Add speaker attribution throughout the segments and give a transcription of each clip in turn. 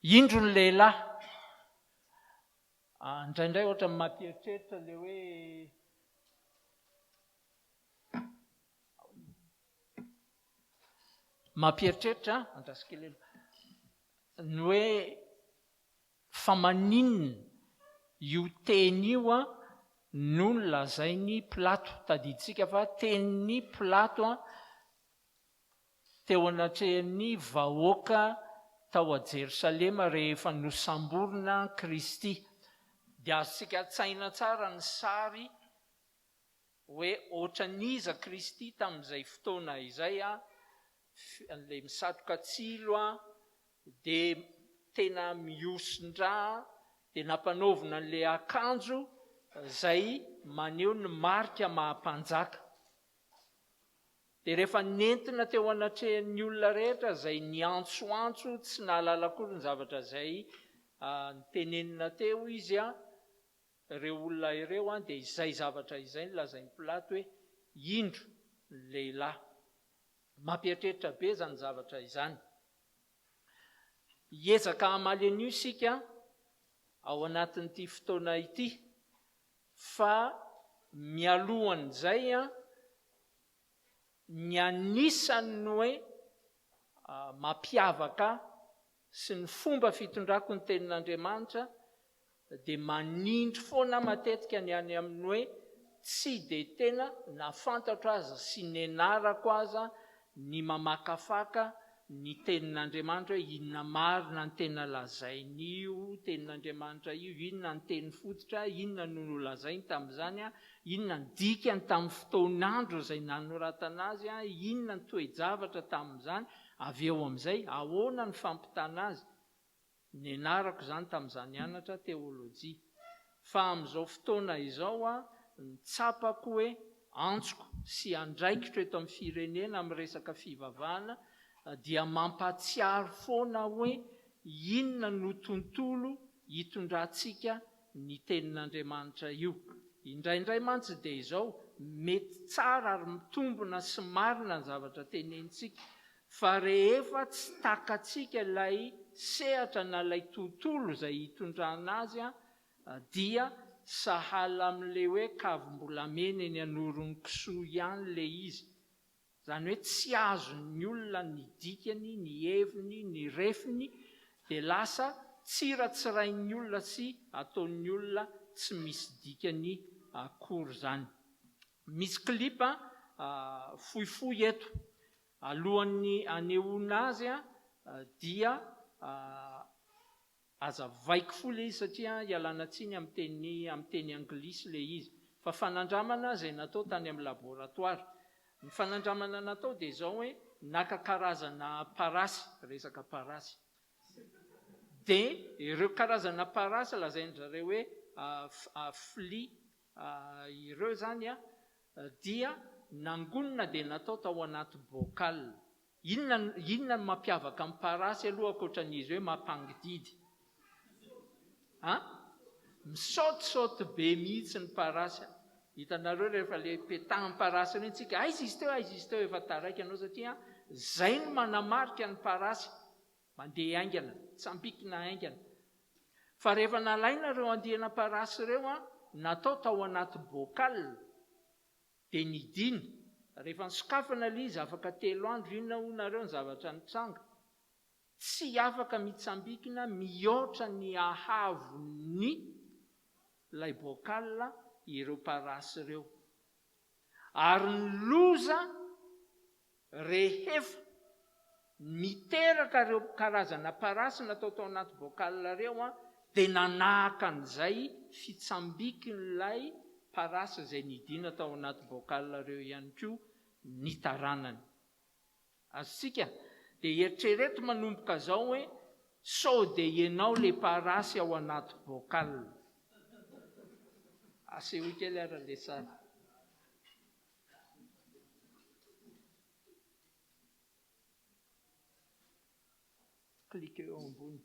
Speaker 1: Indro ny lehilahy. Indraindray ohatran'ny mampieritreritra ilay hoe mampieritreritra, andraso kely aloha, ny hoe fa maninona io teny io no nolazain'i Pilato. Tadidintsika fa tenin'i Pilato teo anatrehan'ny vahoaka tao a Jerosalema rehefa nosamborina Kristy. Dia azontsika an-tsaina tsara ny sary hoe ohatran'iza Kristy tamin'izay fotoana izay, ilay misatroka tsilo dia tena mihosin-drà dia nampanaovina an'ilay akanjo izay maneho ny marika maha-mpanjaka. Dia rehefa nentina teo anatrehan'ny olona rehetra izay niantsoantso tsy nahalala akory ny zavatra izay notenenina teo izy, ireo olona ireo, dia izay zavatra izay no lazain'i Pilato hoe, Indro ny lehilahy. Mampieritreritra be izany zavatra izany. Hiezaka hamaly an'io isika ao anatin'ity fotoana ity, fa mialohan'izay, Ny anisan'ny hoe mampiavaka ahy sy ny fomba fitondrako ny Tenin'Andriamanitra dia manindry foana aho matetika ny any amin'ny hoe tsy dia tena na fantatro aza sy nianarako aza ny mamakafaka ny Tenin'Andriamanitra hoe inona marina ny tena lazain'io Tenin'Andriamanitra io, inona ny teny fototra, inona no nolazainy tamin'izany, inona ny dikany tamin'ny fotoan'andro izay nanoratana azy, inona ny toe-javatra tamin'izany, avy eo amin'izay ahoana ny fampitana azy. Nianarako izany tamin'izaho nianatra teolojia. Fa amin'izao fotoana izao aho ny tsapako hoe antsoko sy andraikitro eto amin'ny firenena amin'ny resaka fivavahana dia mampahatsiaro foana hoe inona no tontolo hitondrantsika ny tenin'Andriamanitra io. Indraindray mantsy dia izao, mety tsara ary mitombina sy marina ny zavatra tenenintsika, fa rehefa tsy takatsika ilay sehatra na ilay tontolo izay hitondrana azy dia sahala amin'ilay hoe kavim-bolamena eny an'oron'ny kisoa ihany ilay izy. Izany hoe tsy azon'ny olona ny dikany, ny heviny, ny refiny, dia lasa tsiratsirain'ny olona sy ataon'ny olona tsy misy dikany akory izany. Misy clip fohifohy eto. Alohan'ny hanehoana azy dia Azavaiko fohy ilay izy satria ialana tsiny amin'ny teny amin'ny teny anglisy ilay izy. Fa fanandramana izay natao tany amin'ny laboratoara. Ny fanandramana natao dia izao hoe naka karazana parasy, resaka parasy. Dia ireo karazana parasy lazain-dry zareo hoe fli ireo izany dia nangonina dia natao tao anaty bocal. Inona inona no mampiavaka ny parasy aloha ankoatra ny izy hoe mampangididy? An? Misaotisaoty be mihitsy ny parasy an! Hitanareo rehefa le petahan'ny parasy ireny tsika, aiza izy teo, aiza izy teo, efa taraiky ianao satria zay no manamarika ny parasy, mandeha haingana, tsambikina haingana. Fa rehefa nalaina ireo andiana parasy ireo an, natao tao anaty bocal, Dia nidina. Rehefa nisokafana ilay izy afaka telo andro, inona hoy nareo ny zavatra nitranga? Tsy afaka mitsambikina mihoatra ny hahavon'ny ilay bocal ireo parasy ireo. Ary ny loza Rehefa niteraka ireo karazana parasy natao tao anaty bocal ireo dia nanahaka an'izay fitsambikin'ilay parasy izay nidina tao anaty bocal ireo ihany koa ny taranany. Azontsika? Dia eritrereto manomboka izao hoe sao dia ianao ilay parasy ao anaty bocal. Asehoy kely ary ilay sary. Cliquez eo ambony.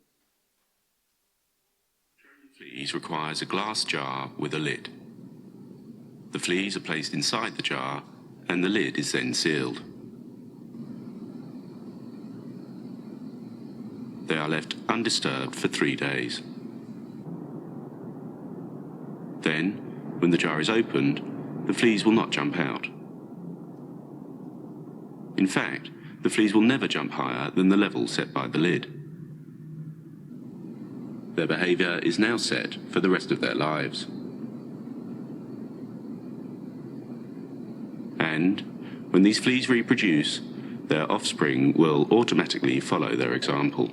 Speaker 2: Fleas requires a glass jar with a lid. The fleas are placed inside the jar and the lid is then sealed. They are left undisturbed for three days. Then, when the jar is opened, the fleas will not jump out. In fact, the fleas will never jump higher than the level set by the lid. Their behavior is now set for the rest of their lives. And when these fleas reproduce, their offspring will automatically follow their example.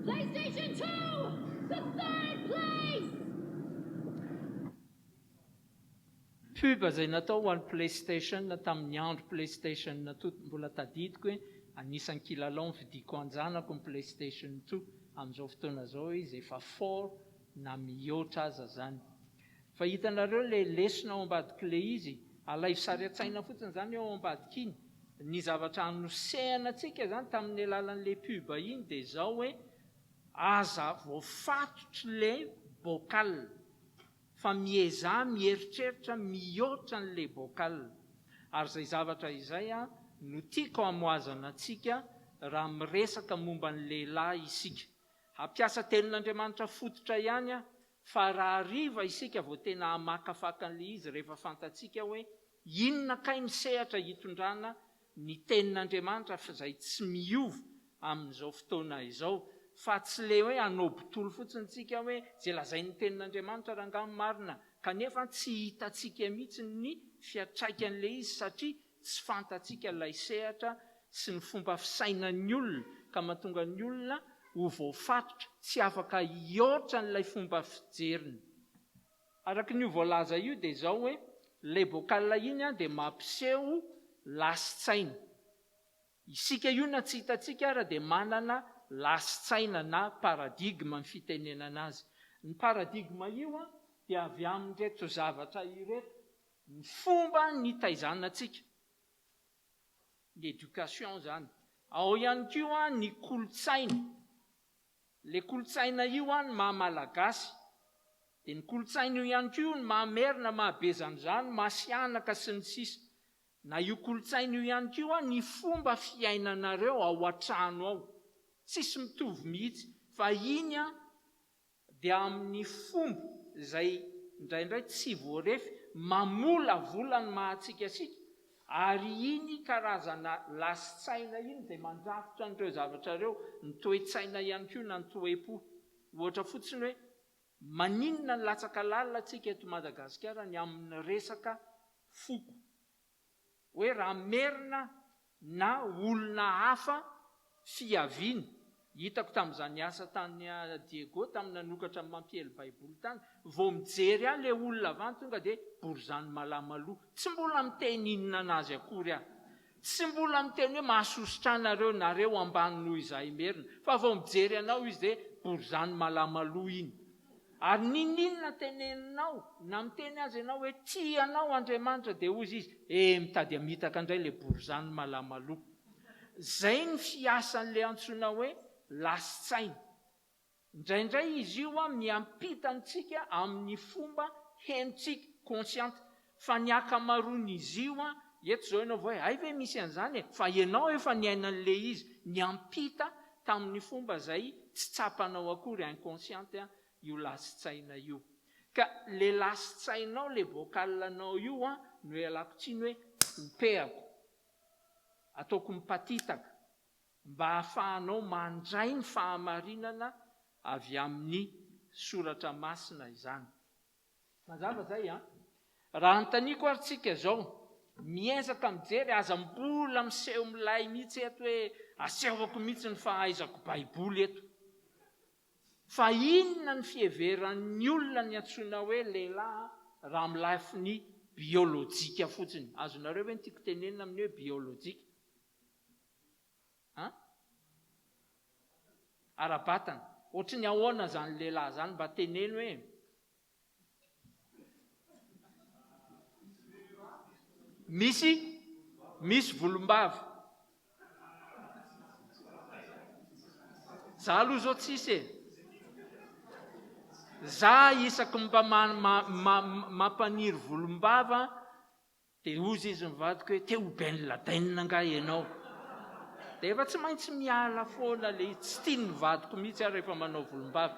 Speaker 3: PlayStation 2! The third place!
Speaker 1: Pub izay natao ho an'ny PlayStation tamin'ny andro PlayStation 2, mbola tadidiko hoe anisan'ny kilalao nividiako an-janako ny PlayStation 2, amin'izao fotoana izao izy efa four na mihoatra aza izany. Fa hitanareo ilay lesona ao ambadik'ilay izy? Alaivo sary an-tsaina fotsiny izany ao ambadik'iny. Ny zavatra hanosehana antsika izany tamin'ny alalan'ilay pub iny dia izao hoe, aza voafatotr'ilay bocal, fa miezaha mieritreritra mihoatra an'ilay bocal. Ary izay zavatra izay no tiako hamohazana antsika raha miresaka momba ny lehilahy isika. Hampiasa tenin'Andriamanitra fototra ihany aho, fa rahariva isika vao tena hamakafaka an'ilay izy rehefa fantatsika hoe inona kay ny sehatra hitondrana ny tenin'Andriamanitra f'izay tsy miova amin'izao fotoana izao, fa tsy le hoe hanao botolo fotsiny tsika hoe ze lazain'ny tenin'Andriamanitra rangaha marina kanefa tsy hitantsika mihitsy ny fiantraikan'ilay izy satria tsy fantatsika ilay sehatra sy ny fomba fisainan'ny olona ka mahatonga ny olona ho voafatotra, tsy afaka hihoatra an'ilay fomba fijeriny. Araka ny io voalaza io dia izao hoe, ilay bocal iny dia mampiseho lasin-tsaina. Isika io na tsy hitantsika ara dia manana lasin-tsaina na paradigme ny fitenenana azy. Ny paradigme io dia avy amin'ireto zavatra ireto, Ny fomba nitaizana antsika, ny éducation izany. Ao ihany koa ny kolontsaina. Ilay kolontsaina io ny maha malagasy. Dia ny kolontsaina io ihany koa ny maha merina, maha bezan'izany, maha sihanaka sy ny sisa. Na io kolontsaina io ihany koa ny fomba fiainanareo ao an-trano ao. Tsisy mitovy mihitsy fa iny dia amin'ny fomba izay indraindray tsy voarefy, mamolavola ny maha antsika antsika, ary iny karazana lasin-tsaina iny izay mandrafitra an'ireo zavatra ireo, ny toe-tsaina ihany koa na ny toe-po. Ohatra fotsiny hoe, maninona no latsaka lalina antsika eto Madagasikara ny amin'ny resaka foko? Hoe raha merina na olona hafa fiaviana. Hitako tamin'izaho niasa tany Diego tamin'ny nanokatra ny mampiely baiboly tany, vao mijery ahy ilay olona avy any tonga dia borizano malamaloha. Tsy mbola miteny inona an'azy akory aho. Tsy mbola miteny hoe mahasosotra anareo, nareo ambany noho izahay merina. Fa vao mijery anao izy dia borizano malamaloha iny. Ary n'inon'inona teneninao, na miteny aza ianao hoe tia anao Andriamanitra dia hozy izy, eh mitady hamitaka indray ilay borizano malamaloha. Izay ny fiasan'ilay antsoina hoe lasin-tsaina. Indraindray izy io miampita antsika amin'ny fomba henontsika, consciente, fa ny ankamaroan'izy io, eto izao ianao vao hoe hay ve misy an'izany e, fa ianao efa niaina an'ilay izy, niampita tamin'ny fomba izay tsy tsapanao akory, inconsciente, io lasin-tsaina io. Ka le lasin-tsainao, le vocal-nao io no ialako tsiny hoe hopehako, ataoko mipatitaka, mba hahafahanao mandray ny fahamarinana avy amin'ny soratra masina izany. Mazava zay an! Raha anontaniako ary tsika zao, miezaka mijery, aza mbola miseho milay mihitsy eto hoe asehoko mihitsy ny fahaizako baiboly eto. Fa inona ny fiheveran'ny olona ny antsoina hoe lehilahy raha amin'ny lafiny biolojika fotsiny? Azonareo ve ny tiako tenenina amin'ny hoe biolojika? An? Ara-batana. Ohatry ny ahoana izany lehilahy izany? Mba teneno e! Misy misy volombava. Za aloha zao tsisy e. Za isaky mba mampaniry volombava dia hozy izy ny vadiko hoe te ho Ben Laden angaha ianao? Dia efa tsy maintsy miala foana le izy, tsy tian'ny vadiko mihitsy aho rehefa manao volombava.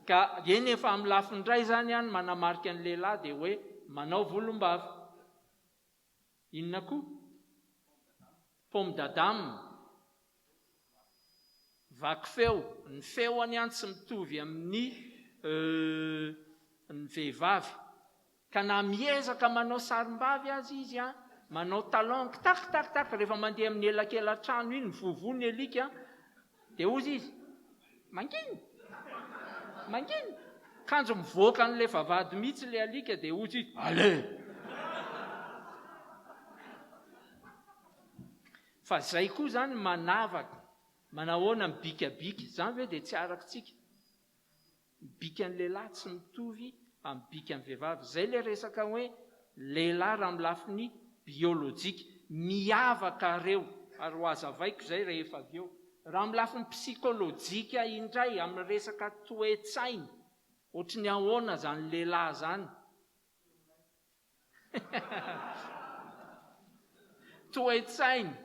Speaker 1: Ka eny efa amin'ny lafiny iray izany an, manamarika ny lehilahy dia hoe manao volombava. Inona koa? Pomme d'Adam. Vaky feo. Ny feony an tsy mitovy amin'ny ny vehivavy. Ka na miezaka manao sarim-bavy aza izy an, manao talon ktak tak tak rehefa mandeha amin'ny elakela-trano iny, mivovoa ny alika an, dia hozy izy, mangina! Mangina! Kanjo mivoaka an'ilay vavahady mihitsy ilay alika dia hozy izy, allez! Fa zay koa zany manavaka, manahoana ny bikabika, zany ve dia tsy arakitsika? Ny bikan'ny lehilahy tsy mitovy amin'ny bikan'ny vehivavy. Zay ilay resaka hoe lehilahy raha amin'ny lafiny biolojika. Miavaka reo ary ho hazavaiko izay rehefa avy eo. Raha amin'ny lafiny psikolojika indray, amin'ny resaka toe-tsaina, ohatry ny ahoana izany lehilahy izany? Toe-tsaina.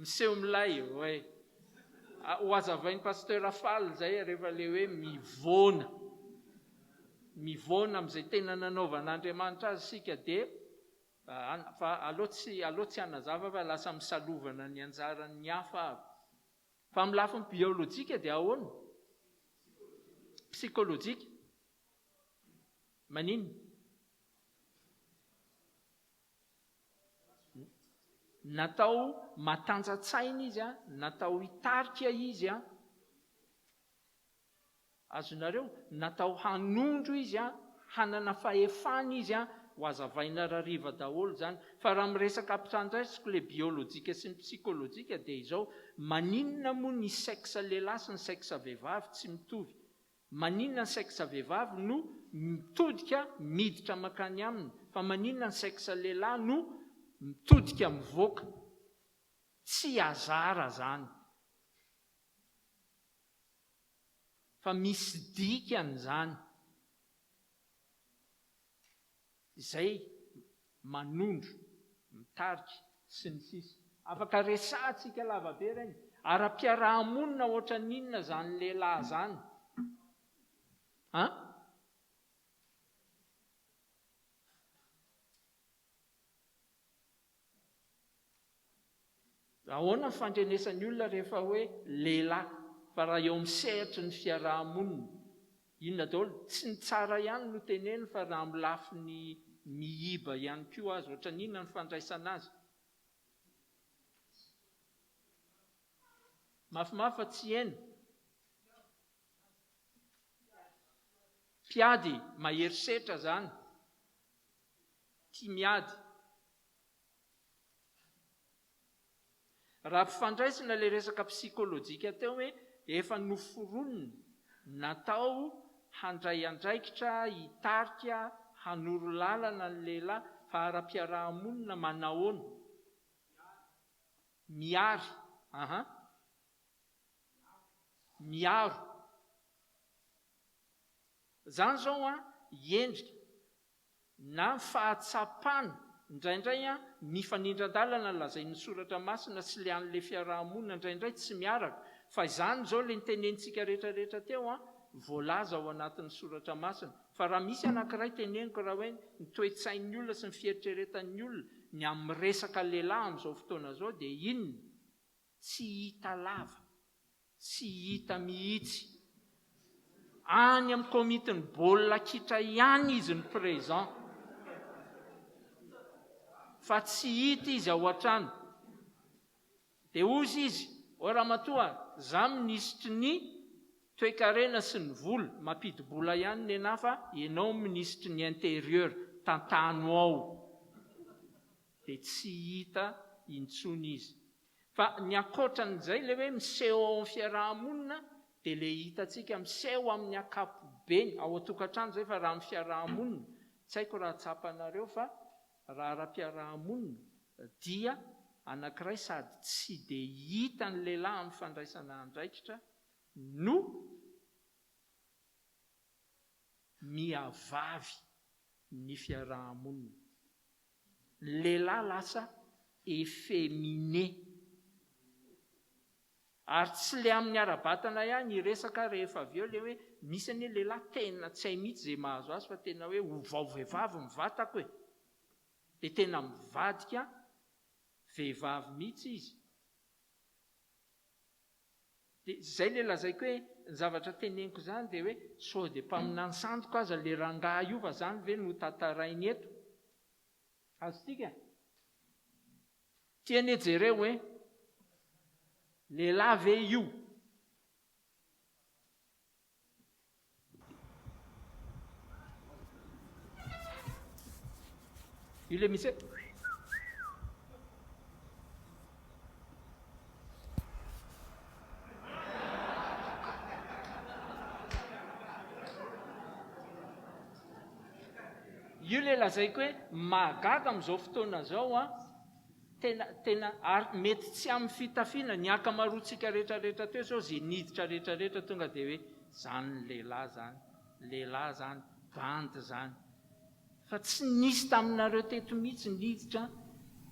Speaker 1: Miseho milay oe. Ho hazavain'i Pasteur Faly izay rehefa ilay hoe mivoana. Mivoana amin'izay tena nanaovan'Andriamanitra azy isika dia fa aleo tsy aleo tsy hanazava fa lasa misalovana ny anjaran'ny hafa aho. Fa amin'ny lafiny biolojika dia ahoana? Psykolojika? Maninona? Natao matanja-tsaina izy, natao hitarika izy. Azonareo? Natao hanondro izy an, hanana fahefana izy an, ho azavaina rariva daholo izany. Fa raha miresaka ampifandraisiko ilay biolojika sy ny psykolojika dia izao, maninona moa ny sexe lehilahy sy ny sexe vehivavy tsy mitovy? Maninona ny sexe vehivavy no mitodika miditra mankany aminy fa maninona ny sexe lehilahy no mitodika mivoaka? Tsy hasard izany. Fa misy dikany izany. Izay manondro, mitarika, sy ny sisa. Afaka resahantsika lavabe ireny. Ara-piaraha-monina ohatran'inona izany lehilahy izany? An? Ahoana ny fandrenesan'ny olona rehefa hoe lehilahy? Fa raha eo amin'ny sehatry ny fiaraha-monina, inona daholo? Tsy ny tsara ihany no teneno fa raha amin'ny lafiny miiba ihany koa aza, ohatran'ny inona ny fandraisana azy? Mafimafy fa tsy heno. Mpiady, mahery setra zany. Tia miady. Raha ampifandraisina ilay resaka psykolojika teo hoe efa noforonina, natao handray andraikitra, hitarika, hanoro lalana ny lehilahy, fa ara-piaraha-monina manahoana? Miary, aha. Miaro. Zany zao an, endrika. na ny fahatsapana, indraindray an, mifanindran-dalana ny lazain'ny soratra masina sy le an'le fiaraha-monina, indraindray tsy miaraka, fa izany izao le nitenenintsika rehetra rehetra teo an, voalaza ao anatin'ny soratra masina, fa raha misy anankiray teneniko raha hoe ny toe-tsain'ny olona sy ny fieritreretan'ny olona ny amin'ny resaka lehilahy amin'izao fotoana izao dia inona? Tsy hita lava. Tsy hita mihitsy. Any amin'ny komitin'ny baolina kitra ihany izy no présent. Fa tsy hita izy ao an-trano. Dia hozy izy, O ramatoa, za minisitry ny toekarena sy ny vola, mampidi-bola ihany nenà fa ianao minisitry ny intérieur, tantano ao. Dia tsy hita intsony izy. Fa ny ankoatran'izay ilay hoe miseho ao amin'ny fiaraha-monina dia ilay hitantsika miseho amin'ny ankapobeny, ao an-tokantrano izay fa raha amin'ny fiaraha-monina, tsy haiko raha tsapanareo fa raha ara-piaraha-monina dia anankiray sady tsy dia hita ny lehilahy amin'ny fandraisana andraikitra no. Mihavavy ny fiaraha-monina. Ny lehilahy lasa efféminé. Ary tsy le amin'ny ara-batana ihany hiresaka rehefa avy eo le hoe misy anie lehilahy tena tsy hay mihitsy ze mahazo azy fa tena hoe ovao vehivavy ny vatako e! De tena mivadika vehivavy mihitsy izy. De zay le lazaiko hoe ny zavatra teneniko zany de hoe sao de mpaminany sandoka aza le rangahy io fa zany ve no tantarainy eto? Azontsika? Ty anie jereo e! Lehilahy ve io? Io le misy hoe. Io le lazaiko hoe mahagaga amin'izao fotoana izao an, tena tena ary mety tsy amin'ny fitafiana, ny ankamaroantsika rehetra rehetra teo izao izay niditra rehetra rehetra tonga dia hoe zany ny lehilahy zany, lehilahy zany, bandy zany. Fa tsy nisy taminareo teto mihitsy niditra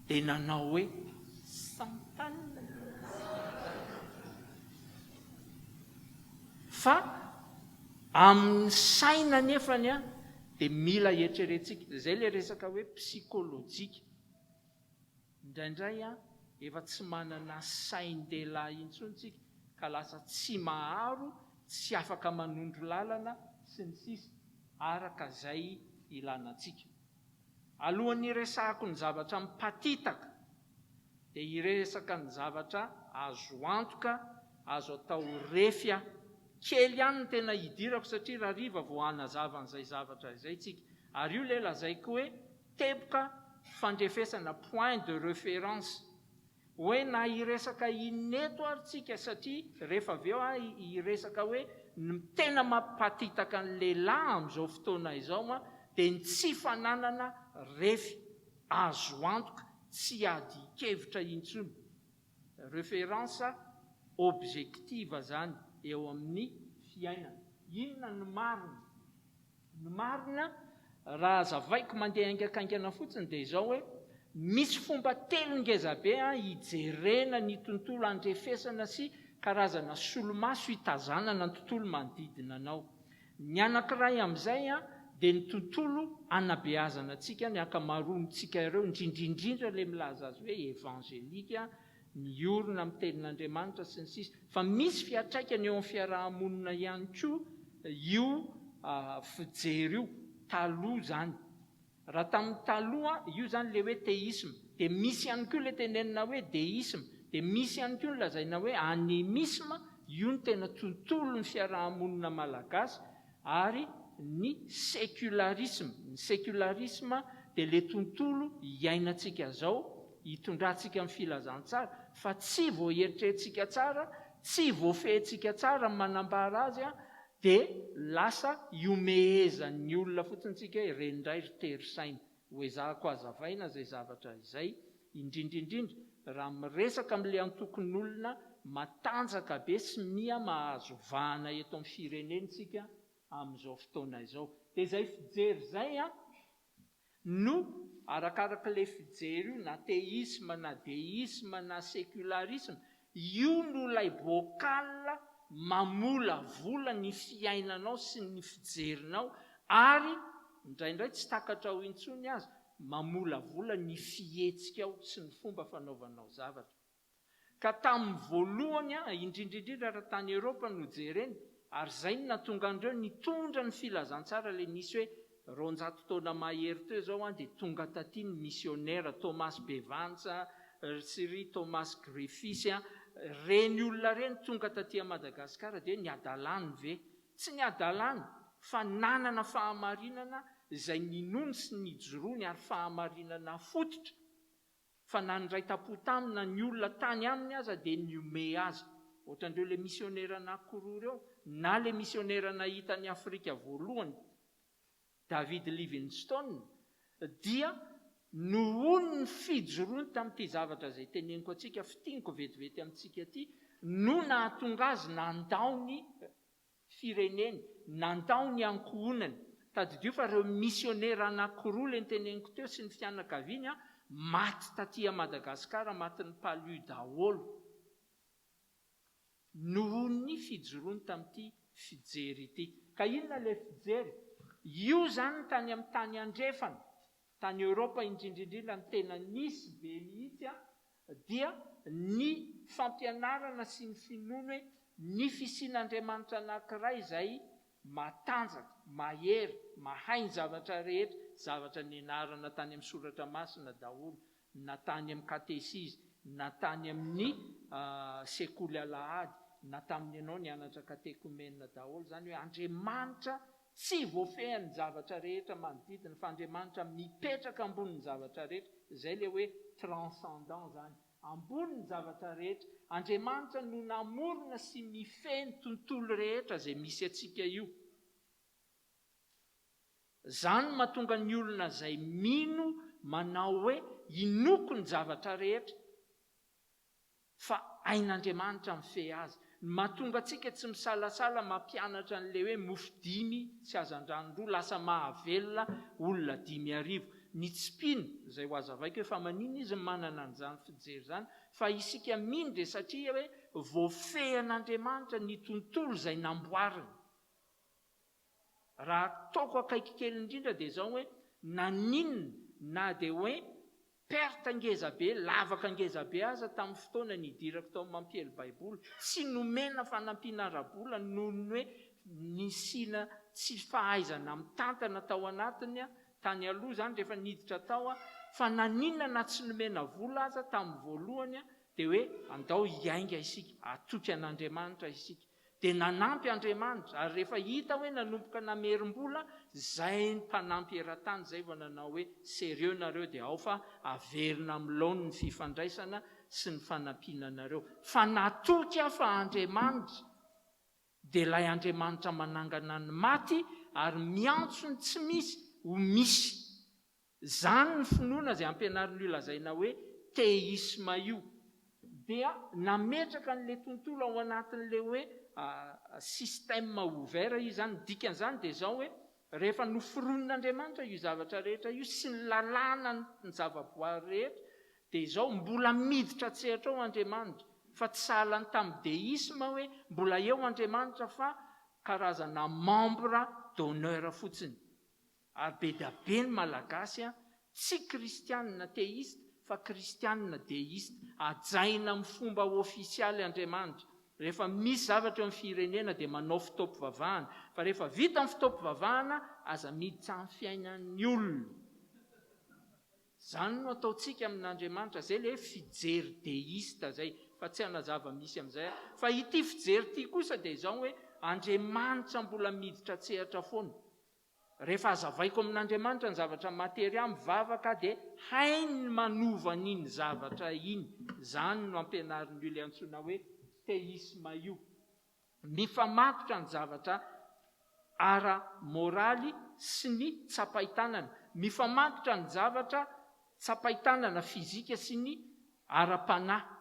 Speaker 1: dia nanao hoe Santal. Fa amin'ny saina anefany an, dia mila eritreretintsika, izay ilay resaka hoe psychologique. Indraindray an, efa tsy manana sain-dehilahy intsony tsika ka lasa tsy maharo, tsy afaka manondro lalana sy ny sisa araka izay ilana antsika. Alohan'ny hiresahako ny zavatra mipatitaka dia hiresaka ny zavatra azo antoka, azo atao refy aho. Kely ihany ny tena hidirako satria rahariva vao hanazava an'izay zavatra izay tsika. Ary io ilay lazaiko hoe teboka fandrefesana, point de reference. Hoe na hiresaka inona eto ary tsika satria rehefa avy eo aho hiresaka hoe ny tena mampipatitaka ny lehilahy amin'izao fotoana izao an, dia ny tsy fananana refy azo antoka, tsy iadian-kevitra intsony. Reference objective zany eo amin'ny fiainana. Inona no marina? Ny marina, raha hazavaiko mandeha haingankaingana fotsiny dia izao hoe, misy fomba telo ngezabe hijerena ny tontolo andrefesana sy karazana solomaso hitazanana ny tontolo manodidina anao. Ny anankiray amin'izay dia ny tontolo anabeazana antsika, ny ankamaroantsika ireo, indrindra indrindra ilay milaza azy hoe evangelika, miorina amin'ny tenin'Andriamanitra sy ny sisa Fa misy fiantraikany eo amin'ny fiaraha-monina ihany koa io fijery io, taloha izany. Raha tamin'ny taloha, io izany ilay hoe théisme. Dia misy ihany koa ilay tenenina hoe déisme. Dia misy ihany koa ny lazaina hoe animisme, io no tena tontolon'ny fiaraha-monina malagasy, ary ny sécularisme. Ny sécularisme dia ilay tontolo iainantsika izao, itondrantsika ny filazantsara, fa tsy voaeritreritsika tsara, tsy voafehintsika tsara ny manambara azy, dia lasa ihomehezan'ny olona fotsiny tsika hoe ireny indray ry tery saina. Ho ezahako hazavaina izay zavatra izay, indrindra indrindra raha miresaka amin'ilay antokon'olona matanjaka be sy miha mahazo vahana eto amin'ny firenena isika amin'izao fotoana izao. Dia izay fijery izay an, no arakarak'ilay fijery io na théisme na déisme na sécularisme, io no ilay bocal mamolavola ny fiainanao sy ny fijerinao ary indraindray tsy takatrao intsony aza mamolavola ny fihetsikao sy ny fomba fanaovanao zavatra. Ka tamin'ny voalohany, indrindra indrindra raha tany Eropa no jerena, ary izay no nahatonga an'ireo nitondra ny filazantsara ilay nisy hoe 200 taona mahery teo izao dia tonga taty ny misionera Thomas Bevans sy ry Thomas Griffiths, ireny olona ireny tonga taty Madagasikara dia ny hadalany ve? Tsy ny hadalany fa nanana fahamarinana izay ninoany sy nijoroany ary fahamarinana fototra Fa na niray tampo taminy na ny olona tany aminy aza dia nihomehy azy. Ohatran'ireo ilay misionera anankiroa ireo, na ilay misionera nahita an'i Afrika voalohany, David Livingstone, dia nohon'ny fijoroany tamin'ity zavatra izay teneniko antsika, fintiniko vetivety amintsika ity, no nahatonga azy nandao ny fireneny, nandao ny ankohonany. Tadidio fa ireo misionera anankiroa ilay noteneniko teo sy ny fianakaviany maty taty Madagasikara matin'ny palu daholo nohon'ny fijoroany tamin'ity fijery ity. Ka inona ilay fijery? Io izany tany amin'ny tany andrefana, tany Eoropa indrindra indrindra no tena nisy be mihitsy dia ny fampianarana sy ny finoana hoe ny fisian'Andriamanitra anankiray izay matanjaka, mahery, mahay ny zavatra rehetra, zavatra nianarana tany amin'ny soratra masina daholo, na tany amin'ny katesizy, na tany amin'ny sekoly alahady, na tamin'ny ianao nianatra katekomena daholo izany hoe Andriamanitra tsy voafehin'ny zavatra rehetra manodidina fa Andriamanitra mipetraka ambonin'ny zavatra rehetra, izay ilay hoe transcendant izany. Ambony ny zavatra rehetra. Andriamanitra no namorona sy mifehy ny tontolo rehetra izay misy antsika io. Izany no mahatonga ny olona izay mino manao hoe inoako ny zavatra rehetra fa hain'Andriamanitra mifehy azy. Ny mahatonga antsika tsy misalasala mampianatra an'ilay hoe mofo dimy sy hazandrano roa lasa mahavelona olona 5000. Ny tsy mpino, izay ho hazavaiko hoe fa maninona izy no manana an'izany fijery izany, fa isika mino dia satria hoe voafehin'Andriamanitra ny tontolo izay namboariny. Raha ataoko akaiky kely indrindra dia izao hoe naninona na dia hoe perte ngeza be, lavaka ngeza be aza tamin'ny fotoana nidirako tao amin'ny mampiely baiboly, tsy nomena fanampiana ara-bola noho ny hoe nisiana tsy fahaizana mitantana tao anatiny tany aloha izany rehefa niditra tao aho, fa naninona na tsy nomena vola aza tamin'ny voalohany dia hoe andao hiainga isika, hatoky an'Andriamanitra isika. Dia nanampy Andriamanitra, ary rehefa hita hoe nanomboka namerim-bola, izay ny mpanampy eran-tany izay vao nanao hoe sérieux nareo dia ao fa averina amin'ny laoniny ny fifandraisana sy ny fanampiana anareo. Fa natoky aho fa Andriamanitra dia ilay Andriamanitra manangana ny maty ary miantso ny tsy misy ho misy. Izany ny finoana izay ampianarin'io lazaina hoe teisma io. Dia nametraka an'ilay tontolo ao anatin'ilay hoe système ouvert izy izany. Ny dikan'izany dia izao hoe rehefa noforonin'Andriamanitra io zavatra rehetra io sy ny lalàna ny zavaboary rehetra dia izao mbola miditra an-tsehatra ao Andriamanitra fa tsy sahala ny tamin'ny deisme hoe mbola eo Andriamanitra fa karazana membre d'honneur fotsiny. Ary be dia be ny Malagasy tsy kristianina teista fa kristianina deista. Hajaina amin'ny fomba ofisialy Andriamanitra. Rehefa misy zavatra eo amin'ny firenena dia manao fotoam-pivavahana. Fa rehefa vita ny fotoam-pivavahana, aza miditra amin'ny fiainan'ny olona. Izany no ataontsika amin'Andriamanitra. Izay ilay hoe fijery deista izay. Fa tsy hanazava misy amin'izay aho. Fa ity fijery ity kosa dia izao hoe Andriamanitra mbola miditra an-tsehatra foana. Rehefa hazavaiko amin'Andriamanitra ny zavatra matery ahy mivavaka aho dia hainy ny manova an'iny zavatra iny. Izany no ampianarin'io ilay antsoina hoe teisma io. Mifamatotra ny zavatra ara-moraly sy ny tsapain-tanana. Mifamatotra ny zavatra tsapain-tanana fizika sy ny ara-panahy.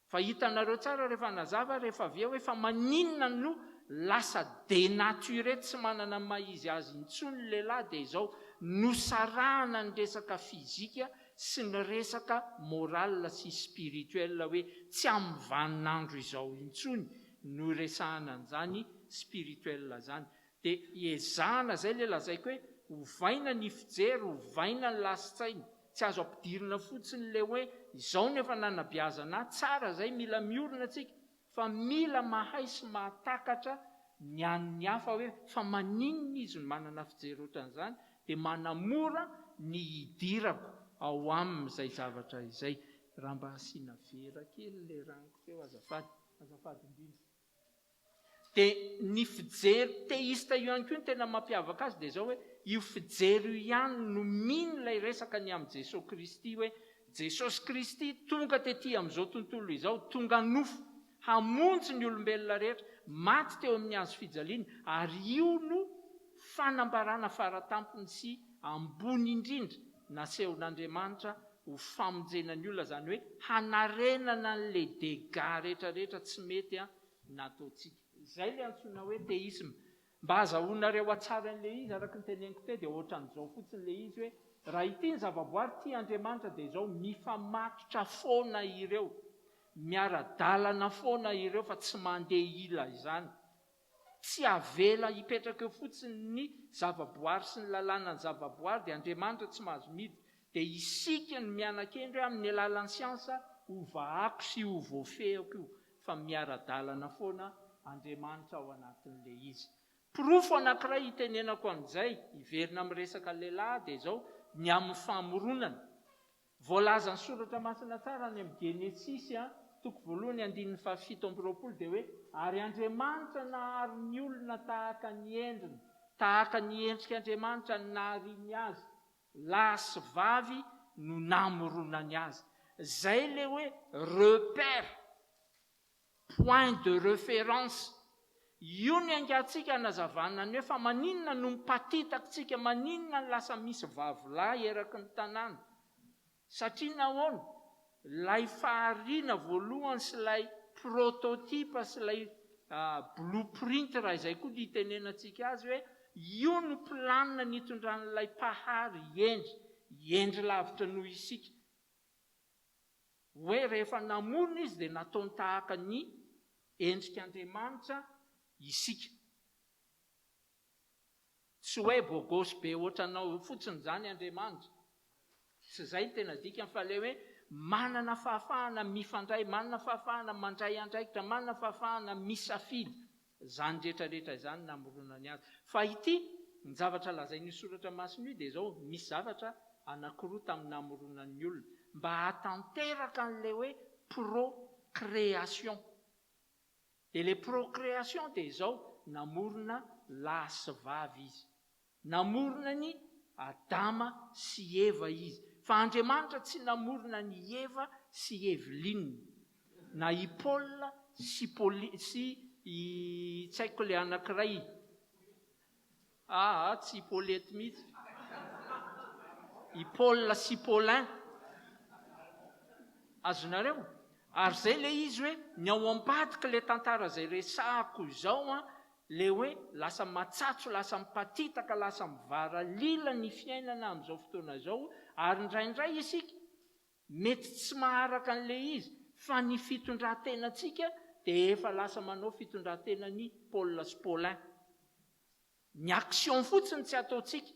Speaker 1: Fa hitanareo tsara rehefa nazava rehefa avy eo hoe fa maninona no lasa denaturé tsy manana ny maha izy azy intsony ny lehilahy dia izao, nosarahana ny resaka physique sy ny resaka moral sy spirituel hoe tsy amin'ny vaninandro izao intsony no iresahana an'izany spirituel zany. Dia ezahana izay ilay lazaiko hoe ovaina ny fijery, ovaina ny lasin-tsaina. Tsy azo ampidirina fotsiny ilay hoe izao no efa nanabeazana ahy, tsara izay, mila miorina tsika, fa mila mahay sy mahatakatra ny an'ny hafa hoe fa maninona izy no manana fijery ohatran'izany, dia manamora ny hidirako ao aminy izay zavatra izay. Raha mba asiana vera kely ilay ranoko teo azafady, azafady indrindra. Dia ny fijery teista io ihany koa ny tena mampiavaka azy dia izao hoe io fijery io ihany no mino ilay resaka ny amin'i Jesoa Kristy hoe Jesosy Kristy tonga tety amin'izao tontolo izao, tonga nofo hamonjy ny olombelona rehetra, maty teo amin'ny hazo fijaliana ary io no fanambarana faratampony sy ambony indrindra nasehon'Andriamanitra ho famonjena ny olona, izany hoe hanarenana an'ilay dégâts rehetra rehetra tsy mety nataontsika. Izay ilay antsoina hoe théisme. Mba azahoanareo hatsara an'ilay izy araka ny teneniko teo dia ohatran'izao fotsiny ilay izy hoe raha ity ny zavaboary tia Andriamanitra dia izao mifamatotra foana ireo, miara-dalana foana ireo fa tsy mandeha ila izany. Tsy avela hipetraka eo fotsiny ny zavaboary sy ny lalànan'ny zavaboary dia Andriamanitra tsy mahazo miditra. Dia isika no miana-kendry hoe amin'ny alalan'ny siansa hovahako sy ho voafehiko io fa miara-dalana foana Andriamanitra ao anatin'ilay izy. Porofo anankiray hitenenako an'izay, hiverina amin'ny resaka lehilahy dia izao, ny amin'ny famoronana. Voalazan'ny Soratra Masina tsara any amin'ny Genesisy toko voalohany andininy faha-27 dia hoe, Ary Andriamanitra nahary ny olona tahaka ny endriny, tahaka ny endrik'Andriamanitra no nahariany azy, lahy sy vavy no namoronany azy. Izay ilay hoe repère. Point de reference. Io ny aingantsika hanazavana ny hoe fa maninona no mipatitaka tsika, maninona no lasa misy vavilahy eraky ny tanàna. Satria nahoana? Ilay fahariana voalohany sy ilay prototype sy ilay blueprint raha izay koa no hitenenantsika azy hoe io no planina nitondran'ilay Mpahary hendry, hendry lavitra noho isika. Hoe rehefa namorona Izy dia nataony tahaka ny endrik'Andriamanitra isika. Tsy hoe bogosy be ohatranao fotsiny izany Andriamanitra. Tsy izay no tena dikany fa ilay hoe manana fahafahana mifandray, manana fahafahana mandray andraikitra, manana fahafahana misafidy. Izany rehetra rehetra izany namoronany azy. Fa ity, ny zavatra lazain'io soratra masina io dia izao, misy zavatra anankiroa tamin'ny namoronany ny olona, mba hahatanteraka an'ilay hoe procréation. Dia ilay procréation dia izao, namorona lahy sy vavy izy. Namorona an'i Adama sy Eva Izy. Fa Andriamanitra tsy namorona an'i Eva sy Evelyne, na i Paul sy Pauli, sy i tsy haiko ilay anankiray. Aa, tsy i Paulette mihitsy. I Paul sy Paulin. Azonareo? Ary izay ilay izy hoe, ny ao ambadik'ilay tantara izay resahako izao an, Le hoe lasa matsatso, lasa mipatitaka, lasa mivaralila ny fiainana amin'izao fotoana izao ary indraindray isika mety tsy maharaka an'le izy fa ny fitondran-tenantsika dia efa lasa manao fitondran-tenan'i Paul sy Paulin. Ny action fotsiny tsy ataontsika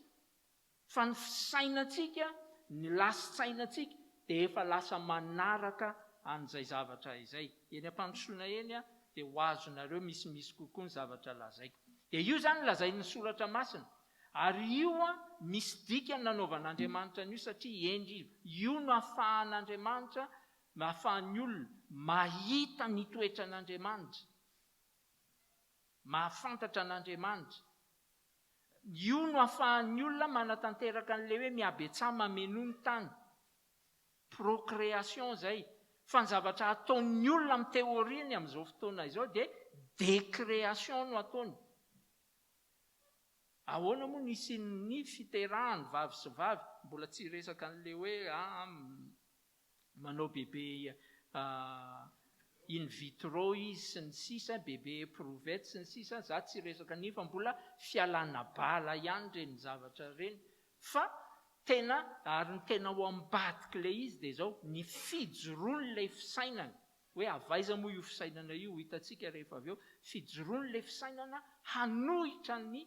Speaker 1: Fa ny fisainantsika, ny lasin-tsainantsika dia efa lasa manaraka an'izay zavatra izay. Eny am-pandrosoana eny dia ho azonareo misimisy kokoa ny zavatra lazaiko. Dia io izany lazain'ny Soratra Masina. Ary io misy dikany nanaovan'Andriamanitra an'io satria hendry Izy. Io no ahafahan'Andriamanitra, ahafahan'ny olona mahita ny toetran'Andriamanitra, mahafantatra an'Andriamanitra. Io no ahafahan'ny olona manatanteraka an'ilay hoe mihabetsaha mamenoa ny tany. Procréation izay. Fa ny zavatra ataon'ny olona amin'ny théorie-ny amin'izao fotoana izao dia décréation no ataony. Ahoana moa no hisian'ny fiterahany vavy sy vavy? Mbola tsy hiresaka an'ilay hoe ah, manao bebe in vitro izy sy ny sisa, bebe éprouvette sy ny sisa, za tsy hiresaka an'iny fa mbola fialana bala ihany ireny zavatra ireny fa tena ary ny tena ao ambadik'ilay izy dia izao, ny fijoroan'ilay fisainana, hoe avy aiza moa io fisainana io, ho hitantsika rehefa avy eo, fijoroan'ilay fisainana hanohitra ny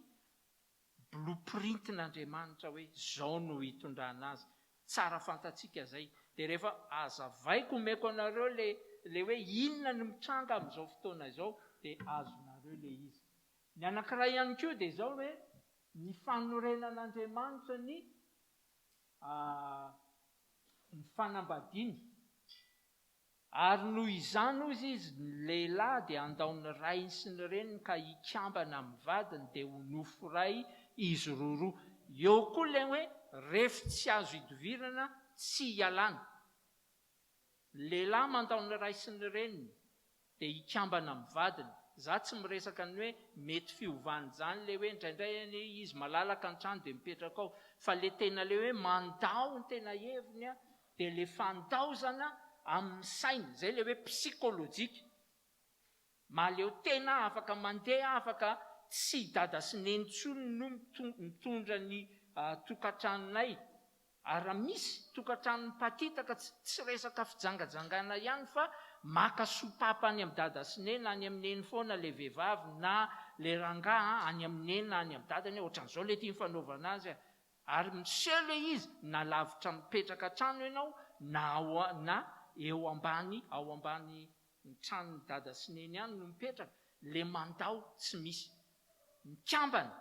Speaker 1: blueprint-n'Andriamanitra hoe zao no hitondrana azy. Tsara fantatsika zay. Dia rehefa azavaiko omeko anareo le le hoe inona no mitranga amin'izao fotoana izao dia azonareo le izy. Ny anankiray ihany koa dia izao hoe ny fanorenan'Andriamanitra ny ny fanambadiana. Ary noho izany, hozy izy, ny lehilahy dia handao ny rainy sy ny reniny ka hikambana amin'ny vadiny, dia ho nofo iray izy roroa. Eo koa ilay hoe refy tsy azo idovirana, tsy ialana. Ny lehilahy mandao ny ray sy ny reniny, dia hikambana amin'ny vadiny. Za tsy miresaka ny hoe mety fiovan'izany le hoe indraindray anie izy malalaka ny trano dia mipetraka ao, fa le tena le hoe mandao ny tena heviny dia le fandaozana amin'ny saina, izay le hoe psychologique. Mahaleo tena, afaka mandeha, afaka. tsy i dada sy neny intsony no mitondra ny tokantranonay. Ary raha misy tokantrano mipatitaka tsy tsy resaka fijangajangana ihany fa maka sopapa any amin'i dada sy neny any amin'i neny foana le vehivavy na le rangahy any amin'i neny na any amin'i dadany ohatran'izao le tia ny fanaovana azy a! Ary miseho le izy na lavitra mipetraka trano ianao na ao na eo ambany ao ambany ny tranon'i dada sy neny any no mipetraka, le mandao tsy misy. Mikambana,